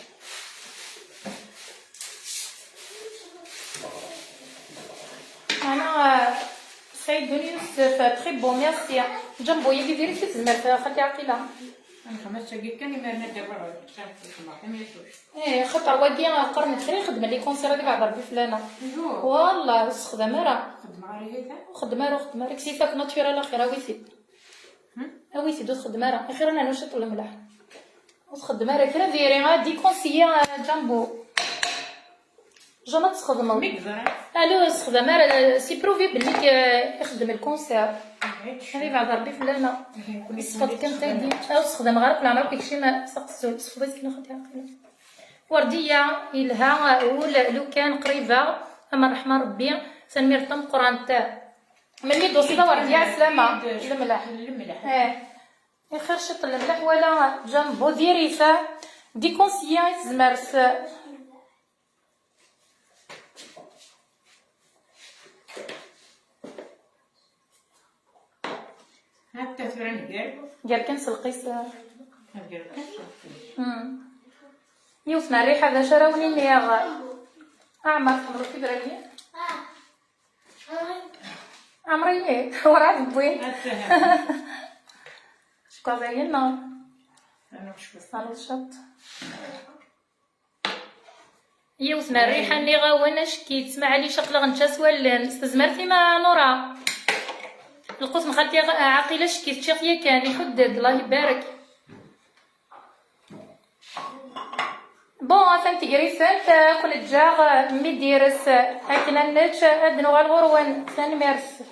Ana, ah, Saïd Duni Youssef, très bon, merci. Ǧambu-yagi diri-t i tezmert, a xalti Ɛaqila. Nexdem ass-agi kan, imiren ad d-awiɣ tamacint. Ih, xaṭer wagi qqaren-d kra ixeddmen les concerts ad ibɛed Rebbi fell-aneɣ. Wallah, ur t-texdem ara. Xedmeɣ ara yid-a? Ur xeddem ara, ur xeddem ara. Kkes-it akk naturel axir, awi-t-id. Hmm? Awi-t-id, ur t-xeddem ara. Axir ad nernu ciṭ n lemleḥ. Ur txeddem ara kra diri, ad déconseiller, ah, Jumbo. Jean, ad txedmeḍ. Mi yeẓra. Alu, ur txeddem ara, c'est prouvé belli k-, ixeddem lkunṣir. Ad ibɛed Rebbi fell-aneɣ. Ṣṣfeḍ kan taydi. Ur txeddem ɣer leɛmer akk yekcim s aqezzul. Ṣfeḍ-it kan, xaṭi. Werdiya, yelha wul, lukan qribeɣ, am ṛṛeḥma Rebbi, tanemmirt tameqqrant. Melmi d-tusiḍ a Werdiya, ɛeslama. Lemleḥ. Lemleḥ. Eh. Ixir ciṭ n lemleḥ wala Jumbo, diri-t, déconseiller i tezmert. Hatta tura ngar. Gar kan s lqis. Ngar kan s lqis. Hmm. Yiwet n rriḥa d acu ara wen-iniɣ. Ɛmer, tḥemmleḍ tibranin? Ɛmer-iyi, werɛad wwin. Cukkeɣ dayen, neɣ? Anuɣ cwiṭ. Anuɣ cwiṭ. Yiwet n rriḥa nniɣ-awen, acki-tt, maɛlic, aql-aɣ nečča s wallen. S tezmert-im a Nura. Lqut n xalti Ɛaqila, acki-tt ččiɣ-t yakan, iḥudd-d, Allah ibarek. Bon, atan tegri-tent, ad ken-ǧǧeɣ mi d-ires akken ad nečč, ad nuɣal ɣur-wen. Tanemmirt.